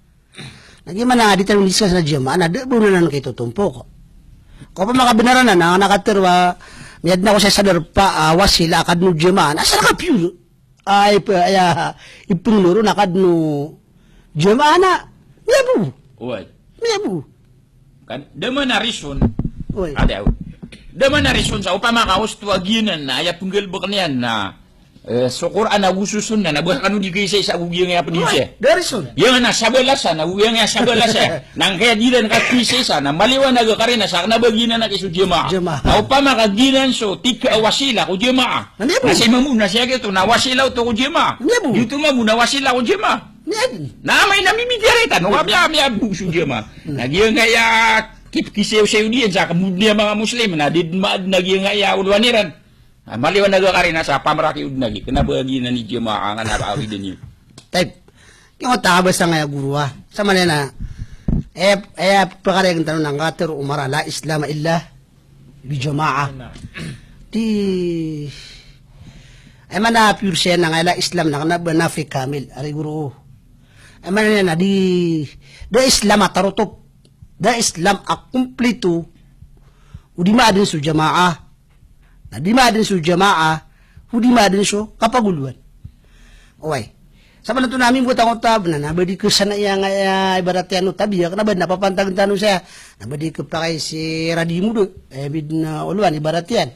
Na giya man a di tano discuss na jamaah, na da ba on anan kaitotompok. Ko opama ka benar anan, na, na katero a miyadn ako sa isa darpa, ah, Wasila, a kadn o jamaah, na asar ka pure. Ay, pa, aya, ipengno ron a kadn o jamaah na, miyabo. Oway. Miyabo. Kan, da man a reason. Oway. Ada. Da man a reason sa opama ka osto a giyanan na, aya penggalebeken iyan na, eh, so Qur'an ago so sunnah, na ba kano di kaisa-isa ago giyangkaya ped iyan. Oway, da reason. Giyangkaya na sabala sa, na giyangkaya sabala sa. Na angkaya di ran kaisa-isa, na maliwanag a karina sa kena ba giyanan a kiso jamaah. Jamaah. Na opama ka giyanan so, tig ka a Wasila ko jamaah. Na miyabo. Na si Mamun na siya giyoto, na Wasila oto ko jamaah. Miyabo. Giyoto Mamun na Wasila ko jamaah. Miyabo. Na amay na mimitiyarai tano, ka miya, miyabo so jamaah. Hmm. Na giyangkaya kip-, kisayo-sayo diyan sa kemod niyan manga Muslim, na di den maadn a giyangkaya olowan iran. Ah, maliwanag a karina sa pamraki o den a gi, kena ba giyanan i jamaah, nga na ba awiden iyo. Tayyib. Giyoto a kabasa nga aya goro a. Sa manaya na, eh, eh, pekarayagen tano na nga katero o Umar a la Islama illa bi jamaah. Di, eh, mana pure saya na nga aya la Islam na kena ba nafi kamil, ari goro. Eh, mana na di, da Islam a tarotop. Da Islam a kumplito. O di maadn so jamaah. Na di maadn so jamaah, o di maadn so kapagolowan. Oway. Sa ba na to na mimbotan ko tab, na, na ba di kesanai angkaya ibarat iyan o tabiya, kena ba na papantagn tano saya. Na ba di kepakay si radi modo, eh, bidn a olowan ibarat iyan.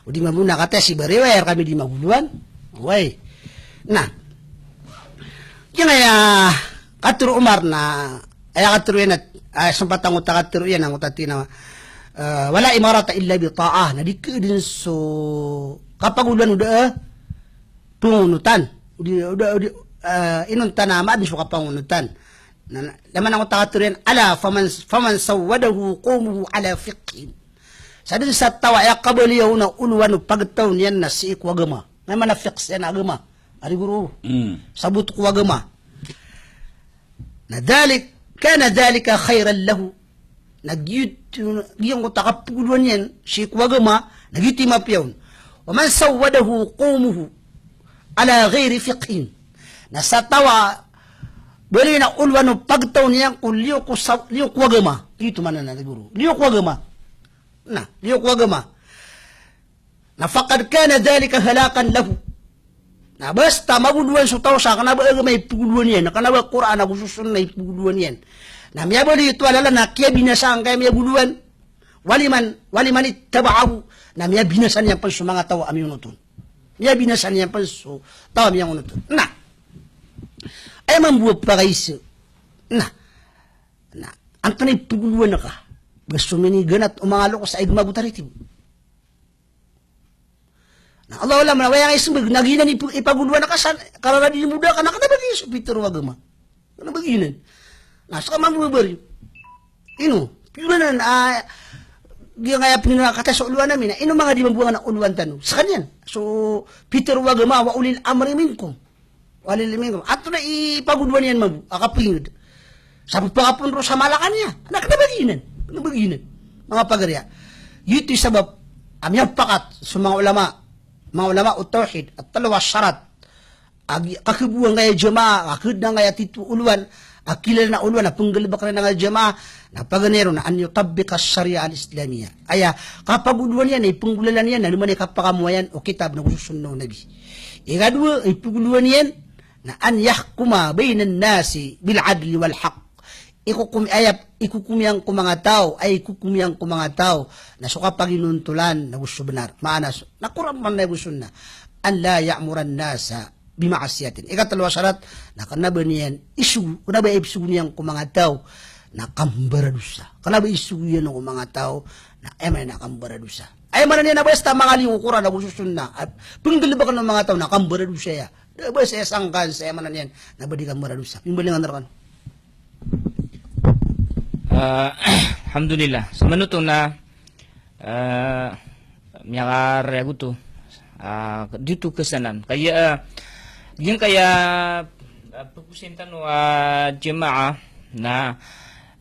O di mambo na kataya si ba riwayat kami di magolowan. Oway. Na. Giyangkaya katero o Umar na, aya katero iyan a, ah, sempat angkoto a katero iyan, angkoto a tig iyan a, eh, wala imarata illa bi ta'ah. Na di kaadn so kapagolowan o da, eh, tongonotan. Odi, odi, odi, ah, inonta na maadn so kapangonotan. Na, na, laman angkoto a katharo iyan, ala faman, faman sawwadahu qawmuhu ala fiqhin. Sadn sa taw a aya kabaloya on a olowan o pagtaw niyan na sii ko agama. Na aya maana fiqh sii na agama. Ari goro. Mm. Sabot ko agama. Na dhalik, kana dhalika khayran lahu. Na giyoto, giyangkoto a kapagolowan iyan sii ko agama, na giyoto i mapiya on. Wa man sawwadahu qawmuhu ala ghayri fiqhin. Na sa taw a baloy na olowan o pagtaw niyan ko liyo ko sa-, liyo ko agama. Giyoto maana na goro. Liyo ko agama. Na, liyo ko agama. Na faqad kana dhalika halakan lahu. Na basta magolowan so taw sa kna ba agama i pagolowan iyan, na kna ba Qur'an ago so Sunnah i pagolowan iyan. Na miyabaloy oto a lalan na kiyabinasa angkaya miyagolowan. Waliman, waliman ittaba'ahu. Na miyabinasa niyan pn so manga taw a miyonot on. Miyabinasa niyan pn so taw a miyonot on. Na. Aya mambo a pakaiza. Na. Na. Antonaa i pagolowan ka? Ba so miniganat o manga loks a ig mago taritib. Na Allahu a'lam, na waya nga ismbag, na giyanan i pag-, i pagolowan ka san, kararadi mo da ka na kna ba giyanan so pitharo o agama. Kna ba giyanan. Na ska mambo a bari. Ino, piyoranan, ah, giyangkaya pnginakata so olowan ami na, ino manga di mambo a olowan tano. Skaniyan. So, pitharo o agama, wa ulil amri minkum. Walil minkum. Antonaa i pagolowan iyan mambo a kapingd? Sa pphakapondro sa Malacanang iyan. Na kna ba giyanan. Kna ba giyanan. Manga pagari a. Giyoto i sabap a miyapakat so manga ulama. Manga ulama o tawhid. A tlo a sharat. A gi-, kakhabowa angkaya jamaah, kakhaadn angkaya titho a olowan, a kilala na olowan, a pnggalbk iran angkaya jamaah, na paganay ron na an yutabbiqa ash-shari'ah al-islamiyah. Aya kapagolowan iyan, na ipnggolalan iyan, na ino man i kapakamoayan o kitab na go so sunnah o Nabi. Ikadowa, ipagolowan iyan, na an yahkuma bayna an-nasi bil adli wal haqq. Ikokom-, aya, ikokom iyan ko manga taw, aya ikokom iyan ko manga taw, na so kapaginontolan, na go so bnar. Maana so, na Qur'an man na go sunnah. An la ya'mura an-nasa bima'siyatin. Ikatlo a sharat, na kna ba niyan isogo, kna ba isogo niyan ko manga taw, na kambaradosa. Kna ba isogo iyan ko manga taw, na aya maana niyan na kambaradosa. Aya maana niyan na basta mangaliyo ko Qur'an ago so sunnah, a pnggalbkn o manga taw, na kambaradosa aya. Da ba saya sangkan, saya maana niyan, na ba di kambaradosa. Pimbalingan rkano. Ah, alhamdulillah. Samanoto na, ah, miyakaraya goto. Ah, dito kasanan. Kaya, ah, giyangkaya, ah, pagosay tano, ah, jamaah, na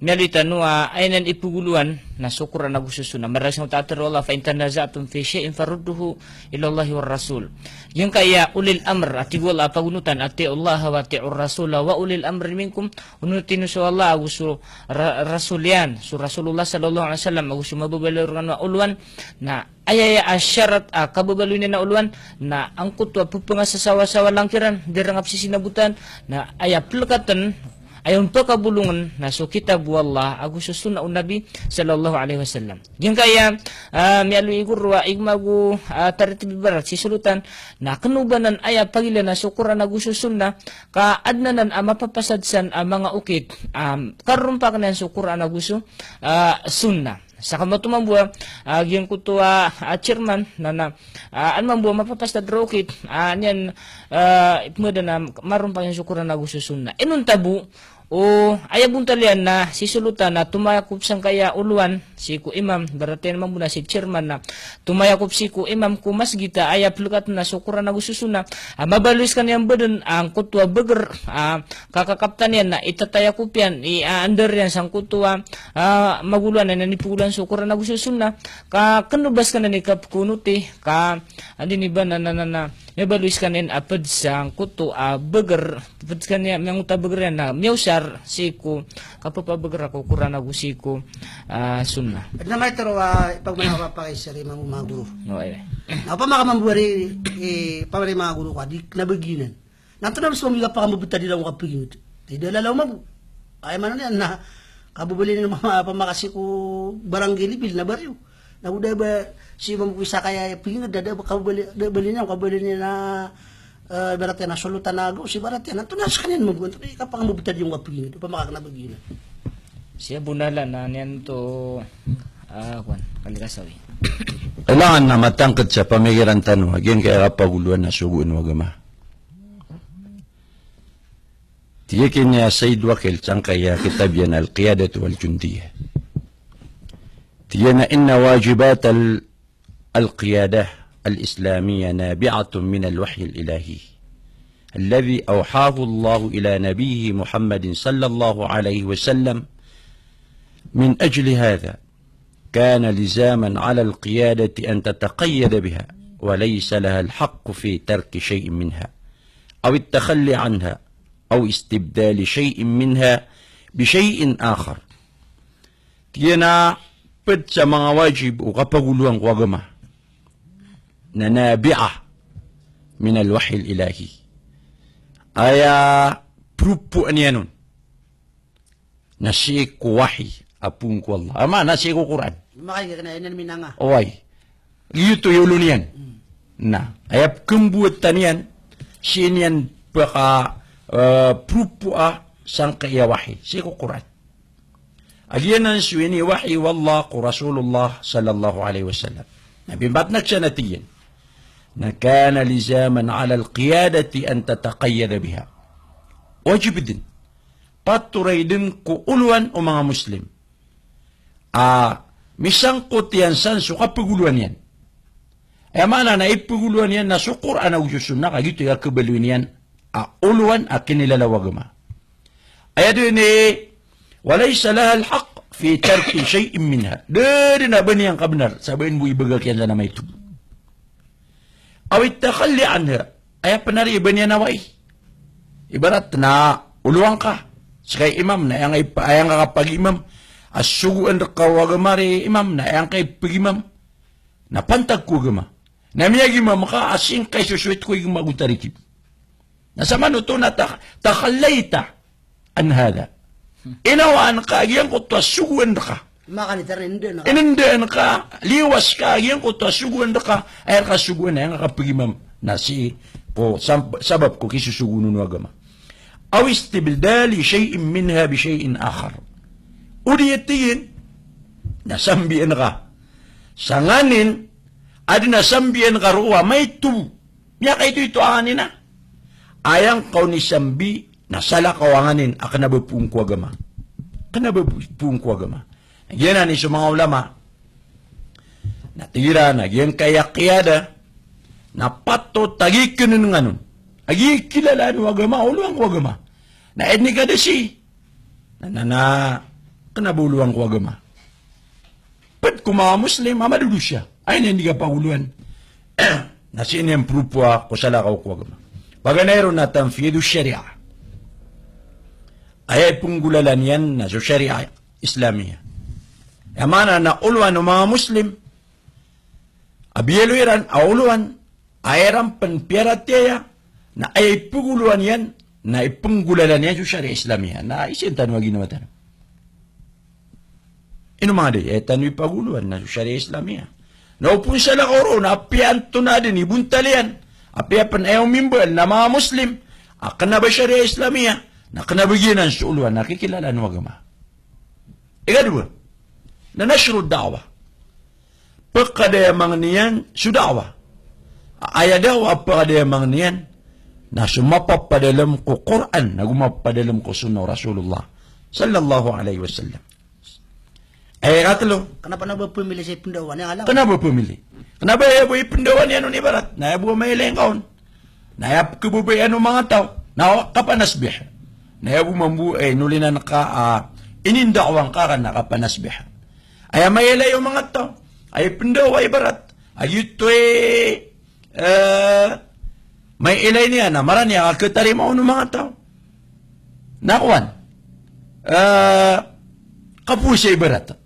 miyaaloy tano a aya niyan ipagolowan na so Qur'an ago so sunnah. Marasing o tatar o Allah, "Fa in tanaza'tum fi shay'in farudduhu ila Allahi war Rasul." Giyangkaya ulil amr, a tig o Allah a pagonotan, "Ati'u Allah wa ati'ur Rasul wa ulil amri minkum." Onoti niyo so Allah ago so ra-, Rasul iyan, so Rasulullah sallallahu alaihi wasallam, ago so mababaloy rkano a olowan, na aya, aya a sharat a kababaloy niyan a olowan, na angkoto a pphangasasawasawa langkiran, di ran kapsisinabotan, na aya plkatn, aya on pakabolongn, na so kitab o Allah, ago so sunnah o Nabi, sallallahu alaihi wasallam. Giyangkaya, ah, miyaaloy i goro a ig mago, ah, taritib ibarat sii solotan, na kna o ba nan aya pagilaya na so Qur'an ago so sunnah, ka adn anan a mapapasad san a manga okit, ah, karorompak niyan so Qur'an ago so, ah, sunnah. Sa kamato mambo a, ah, giyangkoto a, ah, chairman, na, na, ah, an mambo a mapapasad roo okit, ah, niyan, ah, ipmada na marorompak iyan so Qur'an ago so sunnah. Inonta bo, o, aya bontal iyan na sii solotan na tomayakop sangkaya olowan, sii ko imam, ibarat iyan mambo na si chairman na tomayakop sii ko imam ko masgit a aya plkatn na so Qur'an ago so sunnah, a mabaloy skaniyan badn, angkoto a bagr, a, kakakaptan iyan na itatayakop iyan, i, a, andar iyan sangkoto a, a, magolowan a ipagolowan so Qur'an ago so sunnah, ka kna o ba skaniyan i kapkonoti, ka, anda ini ba na, na, na, na, miyabaloy skaniyan a pd sangkoto a bagr, pd skaniyan, miyangkoto a bagr iyan na miyaosar sii ko kapapabagr ko Qur'an ago sii ko, a, sunnah. Adn a maito roo a ipagmanapapakay sa ri mambo manga goro. No, ay. Na opama ka mambo ari, i, pamari manga goro ka, di kna ba giyanan. Na antonaa so mambo i kapakambbtad iran ko kapagingd? Di da lalaw mambo. Aya maana niyan na kababaloy niyan mama, pamakasi ko barangay level na baryo. Na go da ba sii mambo ko isa kaya pagingd, da, da ba kababaloy, da baloy niyan, kababaloy niyan na, eh, ibarat iyan na solotan ago, sii ibarat iyan. Antonaa skaniyan mambo, antonaa i kapakambbtad iyan ko kapagingd, opama ka kna ba giyanan. Sii a bonala na niyan oto, ah, kowan, kalikasawi. Kailangan na matangkd sa pamikiran tano a giyangkaya kapagolowan na sogoon o agama. Tig iyan a Sayyid Wakil sangkaya kitab iyan Al-Qiyadah wal Jundiyah. Tig iyan a inna wajibat al-, al-qiyadah al-Islamiyyah nabi'atun min al-wahyi al-ilahi alladhi awhahu Allahu ila nabiyyihi Muhammadin sallallahu alayhi wa sallam. Min ajli hadha, kana lizaman ala al-qiyadati an tataqayyada biha, wa laysa laha al-haqqu fi tarki shay'in minha, aw at-takhalli anha, aw istibdali shay'in minha bi shay'in akhar. Tig iyan a ped sa manga wajib o kapagoloan ko agama na nabi'ah min al-wahyi al-ilahi. Aya propo aniyan on na sii ko wahi a poon ko Allah. Ama na sii ko Qur'an. Makay ka na inan minanga. Oway. Giyoto i olo niyan. Hmm. Na, aya pekembuwatan iyan, sii niyan peka, eh, propo a sangkaya wahi. Sii ko Qur'an. A giyanan so iniwahi o Allah ko Rasulullah sallallahu alayhi wa sallam. Na pimbatnag sa na tig iyan na kana lizaman ala al-qiyadati an tataqayyada biha. Wajib den. Patoray den ko oloan o manga Muslim a misangkot iyan san so kapagoloan iyan. Aya maana na ipagoloan iyan na so Qur'an ago so Sunnah, ka giyoto i kabaloy niyan a oloan a kinilala o agama. Aya dn i, wa laysa laha al-haqq fi tarki shay'in minha. Da dn a ba niyan kabenar sa ba in bo ibagak iyan san a maito. Aw at-takhalli anha. Aya pn ari i ba niyan awai. Ibarat na oloan ka, seka i imam na aya ngka ip-, aya ngka kapag-imam. A sogoan rka o agama ari imam na aya ngka ipag-imam. Na pantag ko agama. Na miyag-imam ka a sii ngka i sosowit ko igma ago tarikib. Na samanoto na ta-, takhallaita an hadha. Inawaan ka a giyangkoto a sogoan rka. Makanitaren, inendaan ka. Inendaan ka, liwas ka a giyangkoto a sogoan rka. Aya rka sogoan aya ngka kapag-imam. Na sii ko sam-, sabap ko kisosogoon o agama. Aw istibdali shay'in minha bi shay'in akhar. O di tig iyan na sambian ka sa nganin a dn a sambian ka roo a maito. Miyakaito-ito a nganin a. Aya ngka on i sambi na salakaw a nganin a kna ba poon ko agama. Kna ba poon ko agama. Giyanan i so manga ulama na tig iran a giyangkaya qiyada na patot a gii kenenengan on a gii kilalaan o agama, oloan ko agama. Na aya dn i kadasi na, na, na kna ba oloan ko agama. Ped ko manga Muslim a madodosa. Aya niyan di kapagoloan na sii niyan propo a ko salakaw ko agama. Paganay ron na tanfidhu shariah. Aya ipenggolalan iyan na so shariah Islamiyah. Aya maana na oloan o manga Muslim a biyaloy iran a oloan a iran pn piyaratiyaya na aya ipagoloan iyan na ipenggolalan iyan so shariah Islamiyah. Na isa iyan tano a ginawa tano. Ino manga di, aya tano ipagoloan na so shariah Islamiyah. Na opama salakaw roo na apiya antonaa dn i bontal iyan, apiya pn aya omimbal na manga Muslim a kna ba shariah Islamiyah, na kna ba giyanan so oloan a kikilalaan o agama. Ikadowa na nashru da'wah. Pekadayamangn iyan so da'wah. Aya da'wah a pekadayamangn iyan na so mapapadalm ko Qur'an ago mapapadalm ko sunnah o Rasulullah sallallahu alayhi wasallam. Aya ikatlo, kna ba pemili sa ipnda'wah niyan, kna ba pemili. Kna ba aya bo ipnda'wah niyan on ibarat na aya bo mailay ngka on na aya pkhababayaan o manga taw na kapanasbih. Na aya bo mambo, eh, nolinan ka, ah, ininda'wah ngka ka na kapanasbih. Aya mailay o manga taw a ipnda'wah ibarat a giyoto i, eh, mailay niyan a marani a katarima on o manga taw na kowan, eh, kapowasa ibarat.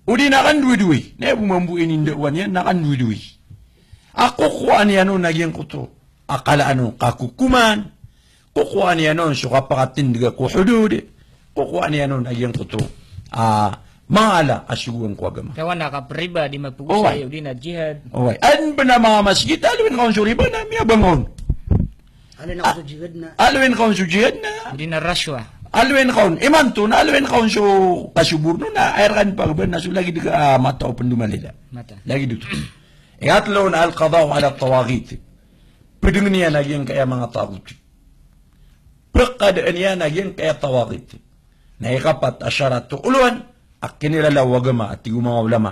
O di na kandowadowi. Na aya bo mambo ininda'wah niyan na kandowadowi. A kokowaan iyan on a giyangkoto a kalaan o kakokoman. Kokowaan iyan on so kapakatindga ko hudud. Kokowaan iyan on a giyangkoto a manga ala a sogoan ko agama. Kawan a kapriba di mapagosay, oway, o di na jihad. Oway. Adn pn a manga masgit a aloyn ka on so riba na miyabang on. Aloyn ka on so jihad na. Aloyn ka on so jihad na. O di na rashwa. Aloyn ka on. Imanto na aloyn ka on so kasoborno na aya rka pagba na so lagid ka, ah, mata o pndomalila. Mata. Lagid oto. Ikatlo na al-qada'u ala tawaghit. Pdng iyan a giyangkaya manga taghut. pekadaan iyan a giyangkaya tawaghit. Na ikapat a sharat o olowan a kinilala o agama, a tig o manga ulama,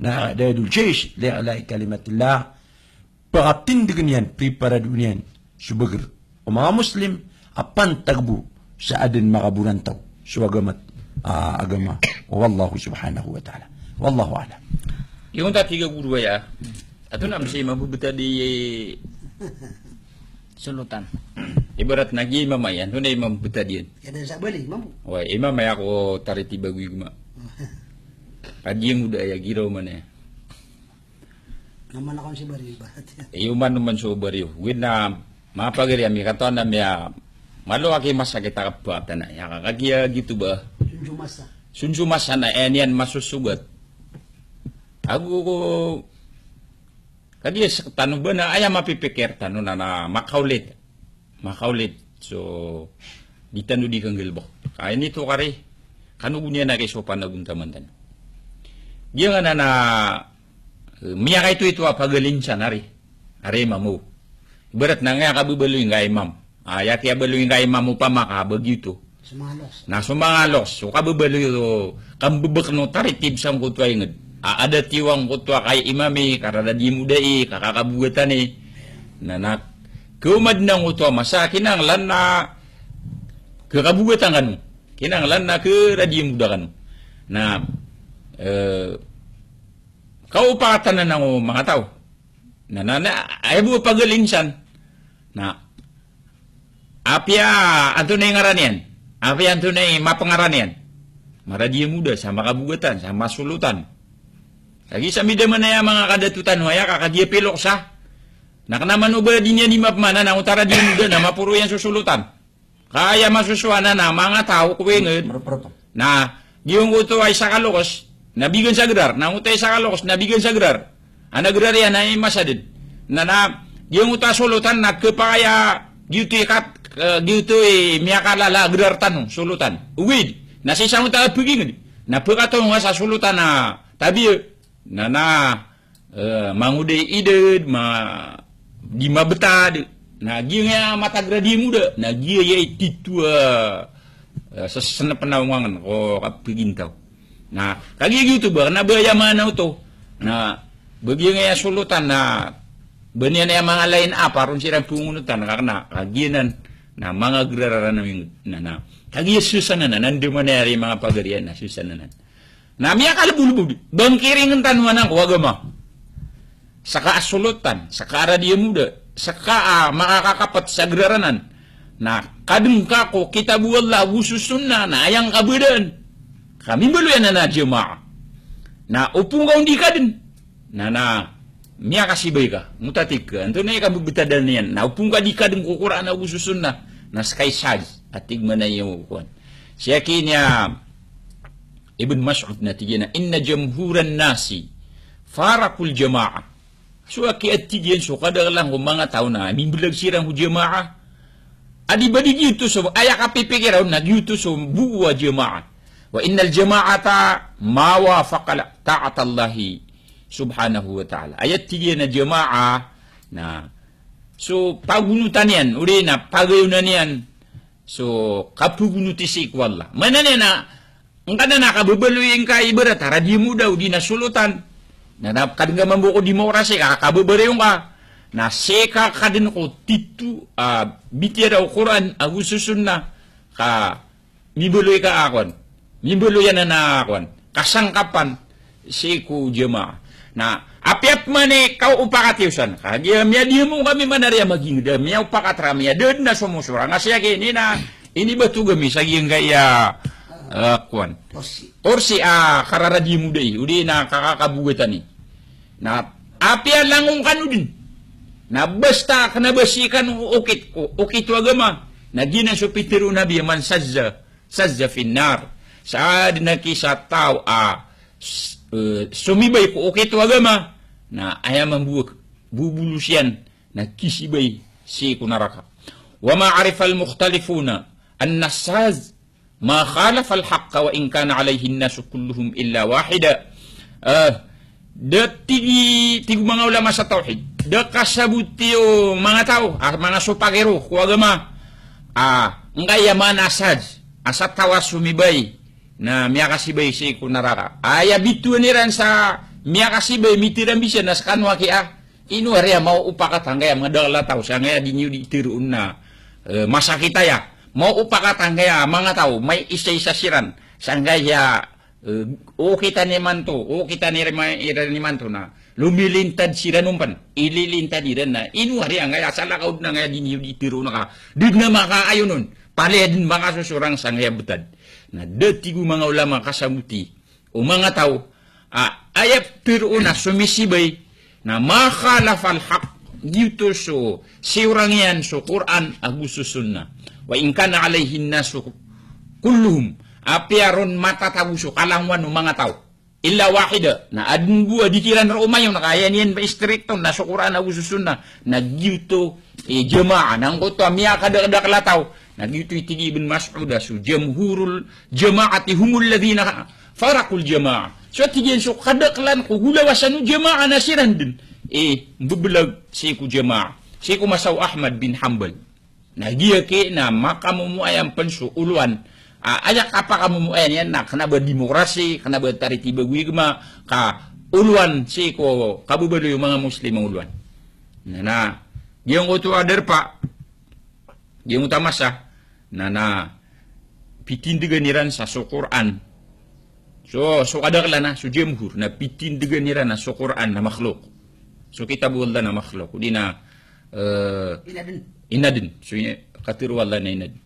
na i'dadul jaysh li i'la'i kalimatillah, pakatindegen iyan, preparadon iyan so beger o manga Muslim a pantag bo sa aden makaborantaw so agama, ah, agama. Wallahu subhanahu wa ta'ala. Wallahu a'lam. Iyon ta tig a goro aya. Antonaa masa i mabebetad i solotan? Ibarat na giya imam aya, antonaa i mabebetad iyan? Kada sa bali, mambo. Wa, imam aya ko taritiba go igma. Ka giya muda aya, giraw man aya. Na mana kon si bari ibarat iyan. Iyo man, man so bari iyo. Win na mapagari ami katawan ami a malo aki masa kita kapatan aya. Ka kagiya gito ba? Sunso masa. Sunso masa na, eh, niyan masosogat. Ago ko, kagiya sektano ba na aya mapipikir tano na, na makaolid. Makaolid so di tano di kanggalebek. Ka initokar i, kano go niyan a kisopan a gontaman tano. Giyangkanan a, eh, miyakaitoito a pagalinsan ari, ari imam o. Ibarat na ngaya kababaloy ngka imam. Ah, aya kiyabaloy ngka imam opama ka ba giyoto. Somanga loks. Na somanga loks, so kababaloy o kambebek o taritib sangkoto a inged. A, adat iyo angkoto a kay imam i, kararad i muda i, kakakabogatan i. Na, na, keomad na angkoto a masa, kinanglan na kekabogatan kano. Kinanglan na kerad i muda kano. Na, eh, kaopakatan anan o manga taw. Na, na, na, aya bo pagalinsan. Na, apiya antonaa i ngaran iyan? Apiya antonaa i mapengaran iyan? Marad i muda, sa makabogatan, sa masolotan. Lagi sa midaman aya manga kadato tano aya, ka kagiya piloksa. Na kena man o ba di niyan di mapemana, na o tarad i muda, na maporo iyan so solotan. Ka aya masosowa na, na manga taw ko inged. Marap-, marap. Na giyangkoto a isa ka loks na bigan sa gerar, na angkoto a isa ka loks na bigan sa gerar. Ana gerar iyan na imasaded. Na, na giyangkoto a solotan na kepakay a giyoto i kat, eh, giyoto i miyakalala a gerar tano, solotan. Ogaid na sii sangkoto a peginged na pekataw nga sa solotan a tabiya. Na, na, eh, mangoda i idad, ma, di mabetad. Na giyangkaya matagrad i muda, na giyaya i tito a, eh, sesenepen a ongangen ko kapegintaw. Na kagiya giyoto ba, na ba aya maana oto. Na ba giyangkaya solotan na ba niyan aya manga lain apa ron siran pengonotan, ka kena, kagiya nan, na manga gerar anan a minged. Na, na kagiya sesan anan, na andamanaya ari manga pagari anan, na sesan anan. Na miyakalebolebod, ba ngkiringen tano anan ko agama. Seka a solotan, seka a rad i muda, seka a makakakapet sa gerar anan. Na kaden ka ko kitab o Allah ago so sunnah, na aya ngka badaan. Ka mimbaloy anan a jamaah. Na opama ka on di kaden. Na, na miyakasibay ka, mutatik ka, antonaa i kabebetadan iyan? Na opama ka di kaden ko Qur'an ago so sunnah, na seka i shadh, a tig man aya o kowan. Siya kiniya Ibn Mas'ud na tig iyan a, "Inna jamhuran nasi farakul jamaah." So aki a tig iyan so kadaklan ko manga taw na mimbelag siran ko jamaah. A di ba di giyoto so aya kapipikira on na giyoto so bo a jamaah. Wa innal jama'ata ma wafaqat ta'atallahi subhanahu wa ta'ala. Aya tig iyan a jamaah na so pagonotan iyan, odi na pagayonan iyan so kapagonoti sii ko Allah. Maana niyan na ngka na kababaloy ngka ibarat a rad i muda odi na solotan. Na, na kaden ka mambo ko demokrasi, ka kababaloy ngka. Na seka kaden ko tito a bitiyara o Qur'an ago so sunnah, ka mimbaloy ka a kowan. Mimbaloy anan a kowan, kasangkapan sii ko jamaah. Na apiya pman i kaopakati o san, kagiya miyadiyamo kami man ari a maginged a miyaopakat rami a da den a somosoran a siya kini na inibatoga mi sa giyangkaya, eh, kowan, korsi a kararad i muda i, odi na kakakabogatan i. Na apiya langon kano den, na basta kena ba sii kano okit ko, okit o agama, na giyanan so pitero o Nabi a, "Man shazza, shazza fin nar." Sa aden a kisa taw a s-, eh, somibay ko okit o agama, na aya mambo a bobolos iyan na kisibay sii ko naraka. Wa ma arifal mukhtalifuna anna shadh ma khalafal haqqa wa in kana alayhin nasu kulluhum illa wahida. Eh, da tig i, tig o manga ulama sa tawhid, da kasaboti o manga taw, ah, manga sopakero ko agama, ah, Angkaya maana a sahad, a sa taw a somibay na miyakasibay sii ko naraka. Aya bitowan iran sa miyakasibay, mitirambisan na skano aki a. Ino ari a maoopak a tangkaya manga dakl a taw, sangkaya di niyo di teroon na, eh, masakit aya. Maoopak a tangkaya manga taw, may isa-isa siran, sangkaya Eh, o kita nimanto, o kita ni rima-, ira nimanto na lomilintad siran on pn, ililintad iran na, ino ari angkaya salakaw dn angkaya di niyo di teroon ka, di dn a makaayon on, palaya dn makasosorang sangkaya btad. Na da tig o manga ulama kasaboti o manga taw a aya pteroon a somisibay, na ma khalafal haqq, giyoto so siyorang iyan so Qur'an ago so sunnah. Wa in kana alayhin nasu kulluhum, apiya ron matatago so kalangowan o manga taw. Illa wahida, na adn bo a di kiran roo mayon, ka aya niyan ba istrikto na so Qur'an ago so sunnah, na giyoto i jamaah, na angkoto a miyakadakdakl a taw, na giyoto i tig i Ibn Mas'ud a so jamhurul jamaati humul ladhina faraqul jamaah. So tig iyan so kadaklan ko golawasan o jamaah na siran dn i mbeblag sii ko jamaah. Sii ko masa o Ahmad bin Hanbal. Na giya ki na makamomoayan pn so olowan. A, aya kapakamomoayan iyan na kna ba demokrasi, kna ba taritiba go igma, ka olowan sii ko kababaloy o manga Muslim a olowan. Na, na giyangkoto a darpa, giyangkoto a masa, na, na pitindgan iran sa so Qur'an. So, so kadaklan a, so jamhur, na pitindgan iran a so Qur'an na makhluq. So kitab o Allah na makhluq. Odi na, eh, inadn. Inadn. So, i-, katharo o Allah na inadn.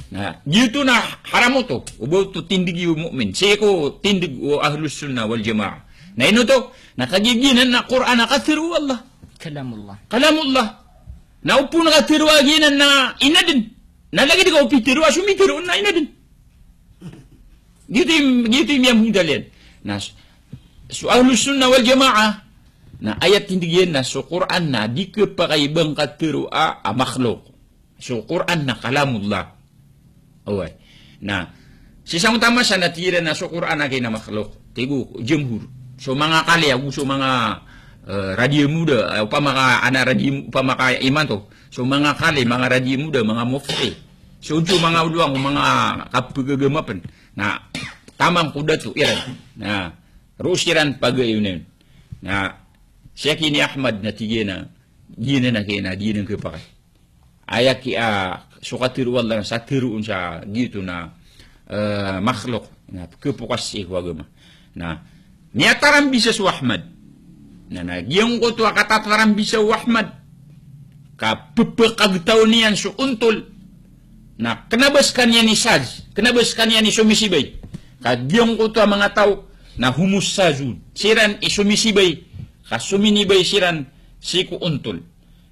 Na giyoto na haram oto. O ba oto tindgi o mu'min. Sii ko tindg o Ahlus Sunnah wal Jamaah. Na ino oto, na kagiya giyanan na Qur'an a katharo o Allah. Kalamullah. Kalamullah. Na opama na katharo a giyanan na inadn. Na lagid ka o pitharo a so mitharo na inadn. Giyoto i, giyoto i miyamodal iyan. Na so, so Ahlus Sunnah wal Jamaah, na aya tindg iyan na so Qur'an na di khapakay ba ngka tharoa a makhluq. So Qur'an na kalamullah. Oway. Na sii sa oto a masa na tig iran na so Qur'an a giya na makhluq. Tig o jamhur. So manga kali ago so manga, eh, radiya muda, eh, opama ka ana radiya, opama ka imanto. So manga kali, manga radiya muda, manga mufti. So, so manga olowan ko manga kapagagama pn. Na taman ko dato iran. Na roo siran pagayonan. Na sii ki ini Ahmad na tig iyan a giyanan a giya na di niyan khapakay. Aya ki a so katharo o Allah na sa tharoon sa giyoto na, eh, makhluq. Na khapokas sii ko agama. Na miyatarambisa so Ahmad. Na, na giyangkoto a katatarambisa o Ahmad, ka pphakagtaw niyan so ontol. Na kna ba skaniyan i saz, kna ba skaniyan i somisibay. Ka giyangkoto a manga taw na humus sazun. Siran i somisibay, ka sominibay siran sii ko ontol.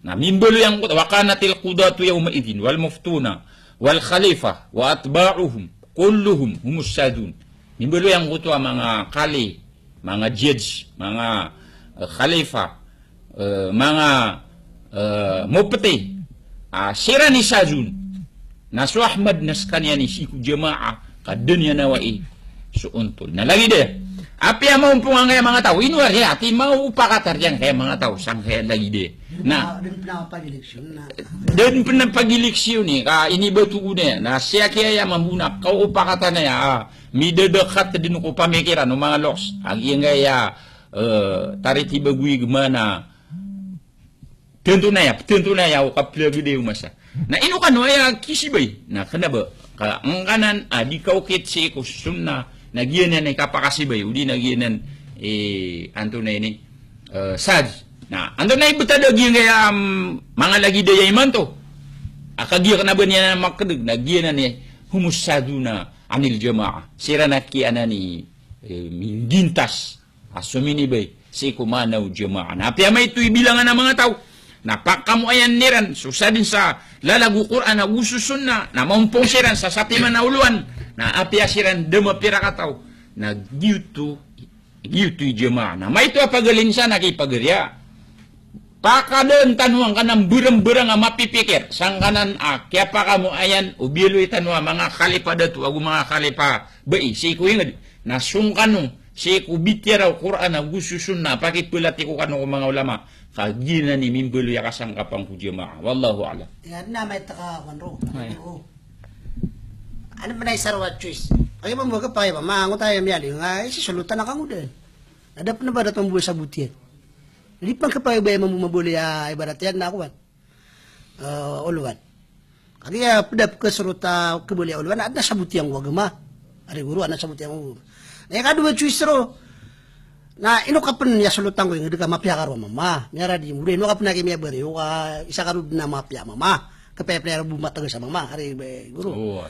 Na mimbaloy angkoto, wa kanatil qudatu yawma idhin wal muftuna wal khalifa wa atba'uhum kulluhum humus sazun. Mimbaloy angkoto a manga kali, manga judge, manga, eh, khalifa, eh, manga, eh, mufti. Ah, siran i sazun. Na so Ahmad na skaniyan i sii ko jamaah, ka da niyan awai so ontol. Na lagid aya, apiya maompong angkaya manga taw, ino ari a, ati maopak a tariyan angkaya manga taw sangkaya lagid aya. Na da dn pn a pag-eleksyon na, da dn pn a pag-eleksyon i, ka inibatogon iyan. Na sii ki aya mambo na kaopakatan aya, ah, midadakat dn ko pamikiran o manga loks. Angkaya, eh, taritiba go igma na tanto na aya, tanto na aya o kaplagd o masa. Na ino kano aya kisibay? Na kna ba ka angkanan a di kaokit sii ko sunnah, na giyanan i kapakasibay, odi na giyanan, eh, antonaa ini, eh, saz. Na antonaa i btad a giyangkaya, am, manga lagid aya imanto a kagiya kna ba niyan makdg, na giyanan i humus sazuna anil jamaah. Siran a kiyanan i, eh, minggintad a sominibay sii ko maana o jamaah. Na apiya maito i bilangan a manga taw na pakamoayan iran so sadn sa lalag o Qur'an ago so sunnah, na maompong siran sa satiman a olowan, na apiya siran da mapira kataw, na giyoto, giyoto i jamaah. Na maito a pagalinsan a kipagariya. Pakadaan tano angkanan mbarangbarang a mapipikir sangkanan a kiyapakamoayan o biyaloy tano a manga khalifa dato ago manga khalifa bai sii ko ingd. Na songkano sii ko bitiyara o Qur'an ago so sunnah, pakiplatiko kano ko manga ulama. Ka giyanan i mimbaloy a kasangkapan ko jamaah. Wallahu a'lam. Iya, na may taka kwan ro. Ay. Oo. Ano pn a isa roo a choice? Kagiya mambo a kepakay a mama, angoto aya miyaaloy nga, eh, sisolotan a kangodaan. Na da pn a ba da tombo a sabot iyan. Di pn kepakay a ba mambo mabaloy a ibarat iyan na kowan. Eh, olowan. Kagiya pd a pkhasorot a khabaloy a olowan, adn a sabot iyan ko agama. Ari guro, adn a sabot iyan ko agama. Na ikadowa a choice roo. Na ino ka pn aya solotan ko, ingd ka mapiya ka roo a mama. Miyaradi mo dn, ino ka pn a ki miyabari o ka isa ka roo dn a mapiya a mama. Kepakay pn a aya bo matagas a mama, ari, eh, guro. Oo.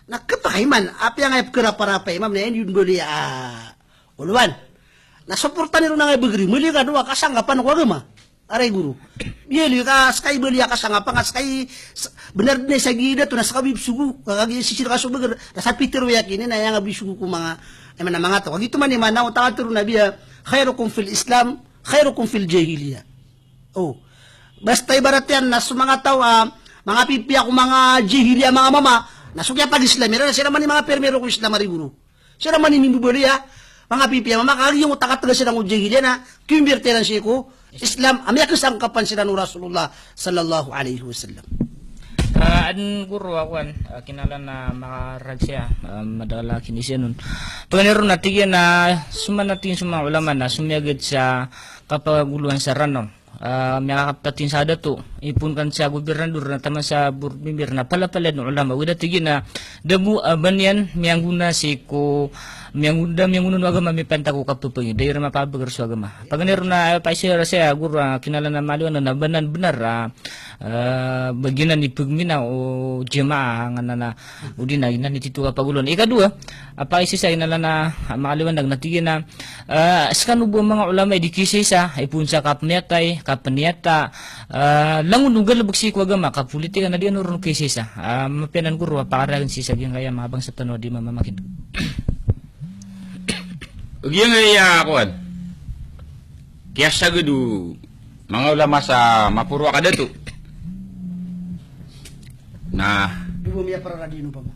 Na kepakay man, apiya nga aya pkharaparapay a mama, na ino dn baloy a olowan. Na soportan iron a nga bagr, mali ka dowa kasangkapan ko agama. Ari guro. Biyaloy ka ska i baloy a kasangkapan ka ska i s-, bnar dn a isa gii dato na ska bo i psogo. Ka kagiya sisir ka so bagr. Na sa pitharo iyan kini na aya nga bo i sogo ko manga, eh, manga taw. Kagiya oto man i maana o taw a tharo o Nabi a, "Khairukum fil Islam, khairukum fil jahiliyah." Oh. Basta ibarat iyan na so manga taw a, manga pipiya ko manga jahiliyah, manga mama. Na so kiyapag-Islam iran, siran man i manga pirmiro ko Islam, ari guro. Siran man i mimbabaloy a manga pipiya a mama, kagiya giyangkoto a katgas iran ko jahiliyah na kiyombirti iran sii ko Islam, a miyakasangkapan siran o Rasulullah sallallahu alaihi wasallam. Ah, adn guro a kowan, ah, kinalan a makarag siya, ah, madakl a kinisiyan on. Paganay ron na tig iyan a, so man a tig iyan so manga ulama na somiyagad sa kapagolowan sa Ranaw. Ah, miyakakapta tig iyan sa dato, ipoon kan sa gobernador na taman sa board member na palapalaya dn a ulama. Ogaid a tig iyan a da bo a ba niyan miyanggona sii ko, miyanggona, da miyanggona o agama mipantag ko kapapangni, da iran mapabagr so agama. Paganay ron na, ah, paisa ra saya guro a kinalan a maliwanag na ba nan bnar a, ah, ba giyanan i pagminaw o jamaah, nga nan a, odi na giyanan i tito a pagolowan. Ikadowa, a paisa isa a kinalan a, ah, maliwanag na tig iyan a, ah, skano bo a manga ulama i di kisaisa, ipoon sa kapmiyatay, kapniyata, ah, langon o galbk sii ko agama, kapolitika na di ano ron kisaisa. Ah, mapiya nan guro a pakaragn sii sa giyangkaya manga bangsa tano a di mamamakineg. Giyangkaya kowan. Kiyasagad o manga ulama sa maporo a kadato. Na di bo miyapararadiyan opama.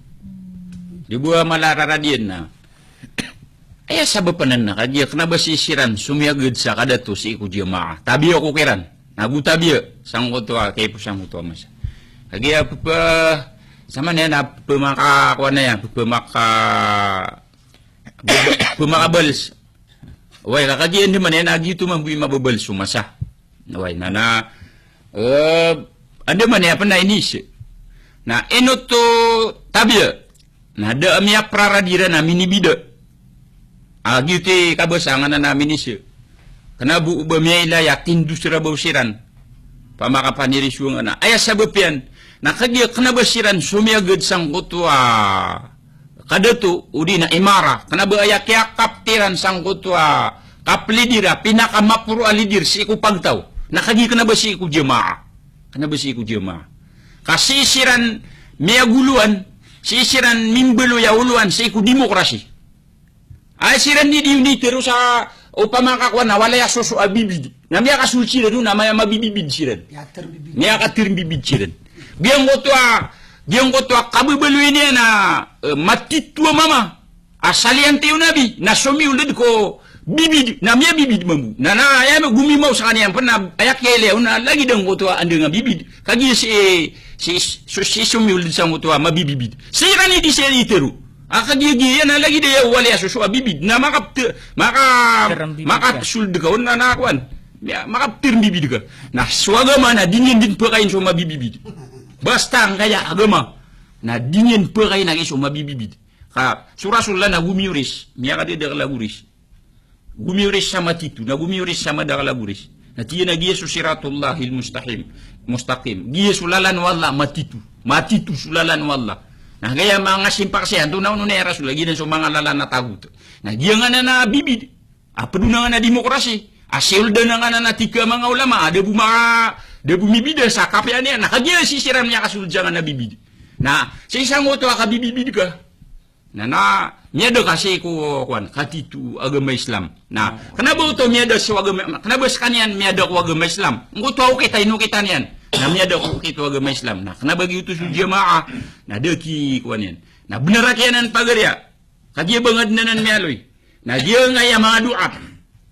Di bo a mala raradiyan na. Aya sabap anan na kagiya kna ba sii siran somiyagad sa kadato sii ko jamaah. Tabiya ko kiran. Na go tabiya sangkoto a kaipo sangkoto a masa. Kagiya pepe, sama niyan a pemaka, kowan aya, pemaka, pemaka bals. Oway, ka kagiya anda man iyan a giyoto mambo i mababals o masa. Oway, na, na, eh, anda man iyan pn a inis. Na ino oto tabiya. Na da a miyaprarad iran a minibida. A giyoto i kabasa nga nan a minis. Kna bo o ba miyailay a tindosra bo siran. Pamakapaniriso nga na. Aya sabap iyan. Na kagiya kna ba siran somiyagad sangkoto a kadato, odi na imara. Kna ba aya kiyakapta iran sangkoto a kaplidir a pinakamaporo a lidir sii ko pagtaw. Na kagiya kna ba sii ko jamaah. Kna ba sii ko jamaah. Ka sii siran miyagolowan, sii siran mimbaloy a olowan sii ko demokrasi. Ay siran di di onitero sa opama ka kowan a walay a soso a bibid. Na miyakasold siran on a maya mabibibid siran. Miyakaterm bibid siran. Giyangkoto a, giyangkoto a kababaloy niyan a, eh, matito a mama. A saliyan tiyo Nabi, na somiold ko bibid, na miyabibid mambo. Na, na, aya gomimaw skaniyan pn a, aya kiyailay on a lagid angkoto a anda nga bibid. Kagiya sii, sii, so, sii somiold sangkoto a mabibibid. Siran i di sii itero. A kagiya giya na lagid aya walay a soso a bibid. Na makapt-, maka-, term bibid ka. Makasold ka on na, na kowan. Ya, makapterm bibid ka. Na so agama na di niyan dn pakayn so mabibibid. Basta angkaya agama. Na di niyan pakayn a giya so mabibibid. Ka, so Rasulullah na gomiyoris, miyakadadakl a goris. Gomiyoris sa matito, na gomiyoris sa madakl a goris. Na tig iyan a giya so siratullahil mustaqim, mustaqim. Giya so lalan o Allah, matito. Matito so lalan o Allah. Na gaya manga simpak siyan, to na ono na ya Rasulullah, giyanan so manga lalan a tagot. Na giya nga nan a bibid. A pd on nga nan a demokrasi. A siyold on nga nan a tig a manga ulama, a da bo maka, da bo mibida sa kapiya niyan. Na kagiya sii siran miyakasold sa nga nan a bibid. Na, sii sangkoto a kabibibid ka. Na, na, miyada ka sii ko, kowan, katito agama Islam. Na, kna ba oto miyada so agama, kna ba skaniyan miyada ko agama Islam. Angkoto a okit a inokit iyan. Na, miyada ko okit o agama Islam. Na, kna ba giyoto so jamaah. Na, da ki, kowan iyan. Na, bnar a kiyanan pagariya. Kagiya ba nga dn anan miyaaloy. Na, giyangkaya manga du'at.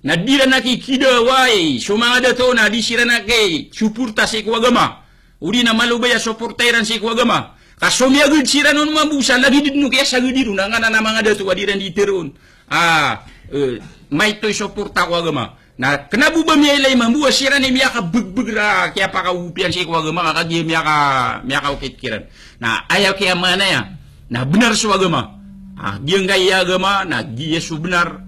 Na di iran a kikidawai so manga dato na di siran a kisuporta sii ko agama. Odi na malo ba aya soporta iran sii ko agama. Ka so miyagd siran on mambo sa lagid dn o kiyasagdi ron angkanan a manga dato a di ran di tharoon a, eh, maito i soporta ko agama. Na kna bo ba miyailay mambo a siran i miyakabbgbg ra kiyapakaopiyan sii ko agama ka kagiya miyaka, miyakaokit kiran. Na aya kiyamaana iyan na bnar so agama. A, giyangkaya agama na giya so bnar,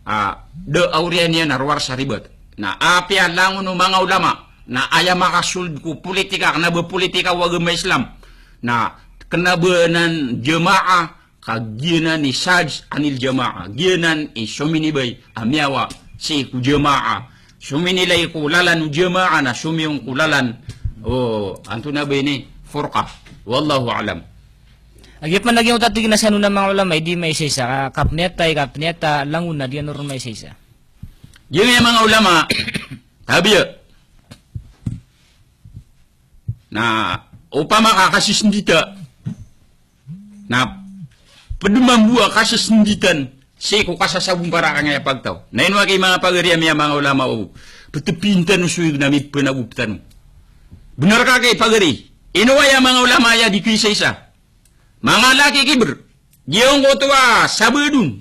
a, da a oriyan iyan a rowar sa ribat. Na apiya langon o manga ulama na aya makasold ko politika, kna ba politika o agama Islam, na kna ba anan jamaah, ka giyanan i shadh anil jamaah, giyanan i sominibay a miyawa sii ko jamaah, sominilay ko lalan o jamaah na somiyong ko lalan o, antonaa ba ini, furqa. Wallahu a'lam. Agi pman lagid o tig na sa ino na manga ulama i di maisaisa, ka, kapniyata, i kapniyata langon na di ron maisaisa. Giya manga ulama, tabiya. Na opama ka kasisndita, na pd mambo a kasisnditan sii ko kasasagompara ka angkaya pagtaw. Na ino aki manga pagari ami a manga ulama o, ptpintan o so ig na mipnagop tano. Bnar ka aki pagari. Ino aya manga ulama aya di kisaisa. Manga laki kibr, giyangkoto a sabad on,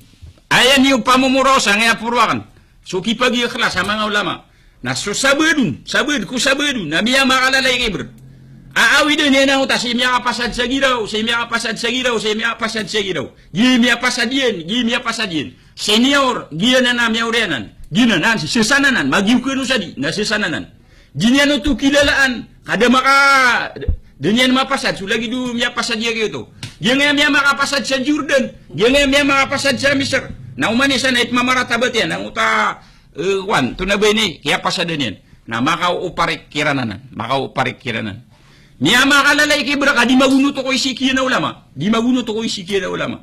aya niyo pamomoraw sa angkaya poro akn so kipagikhlas a manga ulama. Na so sabad on, sabad ko sabad on a miyamakalala i kibr a awidan iyan angkoto a sii miyakapasad sa giraw, sii miyakapasad sa giraw, sii miyakapasad sa giraw. Giya miyapasad iyan, giya miyapasad iyan. Senior, giyanan a miyaori anan. Giyanan, sii, sii san anan, magiyo kano sa di na sii san anan. Di niyan oto kilalaan, ka da maka, da niyan mapasad so lagid o miyapasad iyan giyoto. Giyangkaya miyamakapasad sa Jordan, giyangkaya miyamakapasad sa Misr. Na oman i san a ipmamaratabat iyan angkoto a, eh, kowan, antonaa ba ini, kiyapasadan iyan. Na makaoparik kiran anan, makaoparik kiran anan. Miyamakalala i kibr ka di magonot ko isi kiyan a ulama. Di magonot ko isi kiyan a ulama.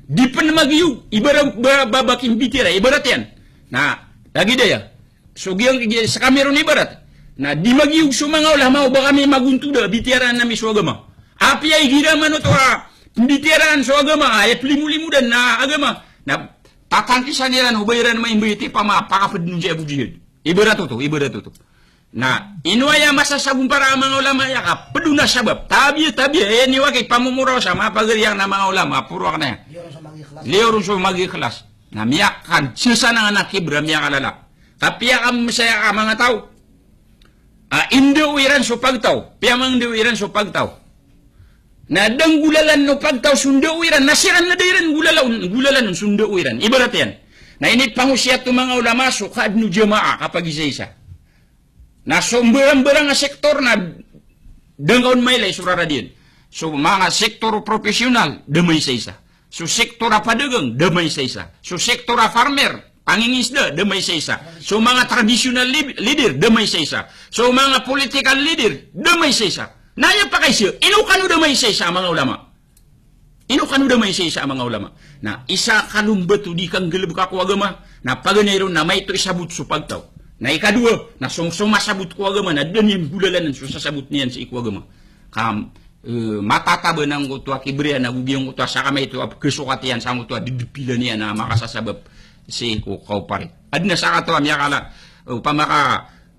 Di pn magiyog, ibarat ba, ba, ba kimbitira, ibarat iyan. Na lagid aya so giyang, giyang, skami ron ibarat. Na di magiyog so manga ulama o ba kami magontoda, bitiyaraan ami so agama. Apiya igira man oto a pmbitiyaraan so agama, aya plimolimodan na agama, na tatantisan iran o ba iran maimbayt i pama, pakapd on si Abu Jahil. Ibarat oto, ibarat oto. Na ino aya masasagompara a manga ulama aya ka pd on a sabap. Tabiya, tabiya, aya niyo aki pamomoraw sa manga pagari akn a manga ulama, poro akn aya. Liyo ron so magikhlas. Na miyakadsasanangan a kibr a miyakalala. Ka piyakambsaya ka manga taw a indao iran so pagtaw, piyamangndao iran so pagtaw. Na da nggolalan o pagtaw so ndao iran, na siran na da iran nggolala on, nggolalan on so ndao iran. Ibarat iyan. Na inipangosiyat o manga ulama so kaadn o jamaah, kapagisaisa. Na so mbarambarang a sektor na da ngka on mailay so rarad iyan. So manga sektor professional, da maisaisa. So sektor a padagang, da maisaisa. So sektor a farmer, pangingisda, da maisaisa. So manga traditional lib-, leader, da maisaisa. So manga political leader, da maisaisa. Na aya pakaiza, ino kano da maisaisa a manga ulama? Ino kano da maisaisa a manga ulama? Na isa a kalombat o di kanggalbka ko agama, na paganay ron na maito i sabot so pagtaw. Na ikadowa, na so, so masabot ko agama, na da niyan nggolalan so sasabot iyan sii ko agama. Ka, eh, matataban angkoto a kibr iyan, ago giyangkoto a sakamaito a pkhasokat iyan sangkoto a ddpilan iyan a makasasabap sii ko kaoparik. Adn a sakataw a miyakala, eh, opama ka,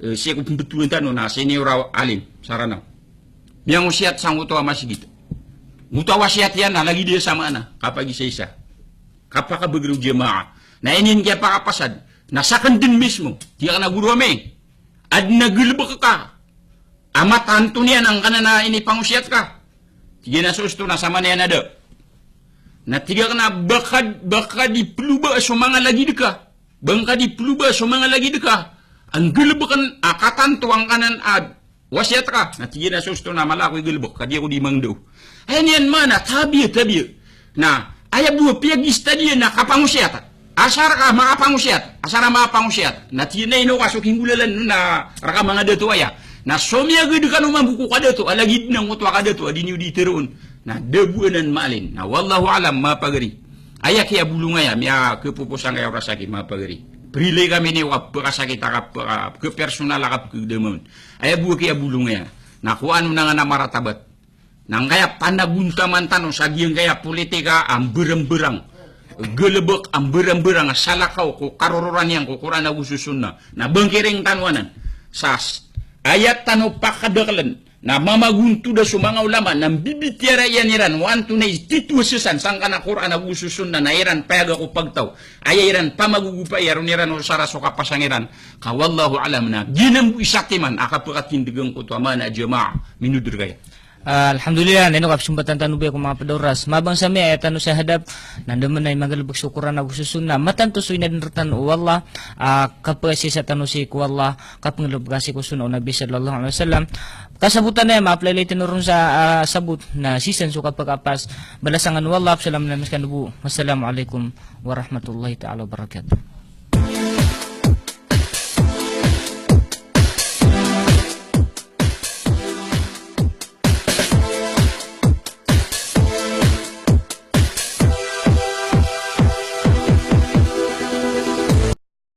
eh, sii ko pmbtowan tano na senior a alim sa Ranaw. Miyangosiyat sangkoto a masgit. Angkoto a wasiyat iyan na lagid iyan sa maana, kapagisaisa. Kapakabagr o jamaah. Na iniyan kiyapakapasad. Na sakn dn mismo. Tig iyan a goro ami, adn a galbk ka a mataan oto niyan angkanan a inipangosiyat ka. Tig iyan a so osto na saman iyan a da. Na tig akn a ba ka, ba ka di ploba so manga lagid ka. Ba ngka di ploba so manga lagid ka a nggalbkn a katanto angkanan a wasiyat ka. Na tig iyan a so osto na mala ako igalbk ka di ako di mangndao. Aya niyan maana, tabiya, tabiya. Na aya bo a piyagistadiyan na kapangosiyat. Asar ka makapangosiyat, asar a makapangosiyat. Na tig iyan a ino ka so kinggolalan on na rka manga dato aya. Na so miyagad kano mambo ko kadato a lagid angkoto a kadato a di niyo di tharoon. Na da bo anan maalin. Na wallahu a'lam, manga pagari. Aya kiyabolong aya, miyakhapopos angkaya oras aki, manga pagari. Prilay kami niyo kapkhasakit a kapkha-, kapkhapersonal a kapkhagdamaon. Aya bo a kiyabolong aya. Na kowaan on angkanan a maratabat. Na angkaya panagontaman tano sa giyangkaya politika a mbarambarang, galbk a mbarambarang a salakaw ko karorooran iyan ko Qur'an ago so Sunnah. Na bangkiring tano anan sa s-, ayat tano pakadakln, Na mamagontoda so manga olama na mbibitiyarai iyan iran o antonaa i titho a sesaan sangkanan a Qur'an ago so sunnah na iran payaga ko pagtaw. Aya iran pamagogopai a ron iran osara so kapasang iran. Ka wallahu a'lam na giyanan bo i sakiman a kapakatindg angkoto a maana a jamaah. Minodor kaya. Ah, alhamdulillah, na ino kapisombatan tano bo ko manga pd a oras. Mabangsa mi aya tano sa hadap, na anda man i manggalbk so Qur'an ago so sunnah. Matanto so inadn rktano o Allah, ah, kapasisa tano sii ko Allah, kapnggalbka sii ko sunnah o Nabi sallallahu alaihi wasallam. Kasabotan aya, maplaylay tano ron sa, ah, sabot, na sii san so kapakapas. Balasan kano o Allah, salam na miskano bo. Wassalamu alaikum warahmatullahi ta'ala wabarakatuh.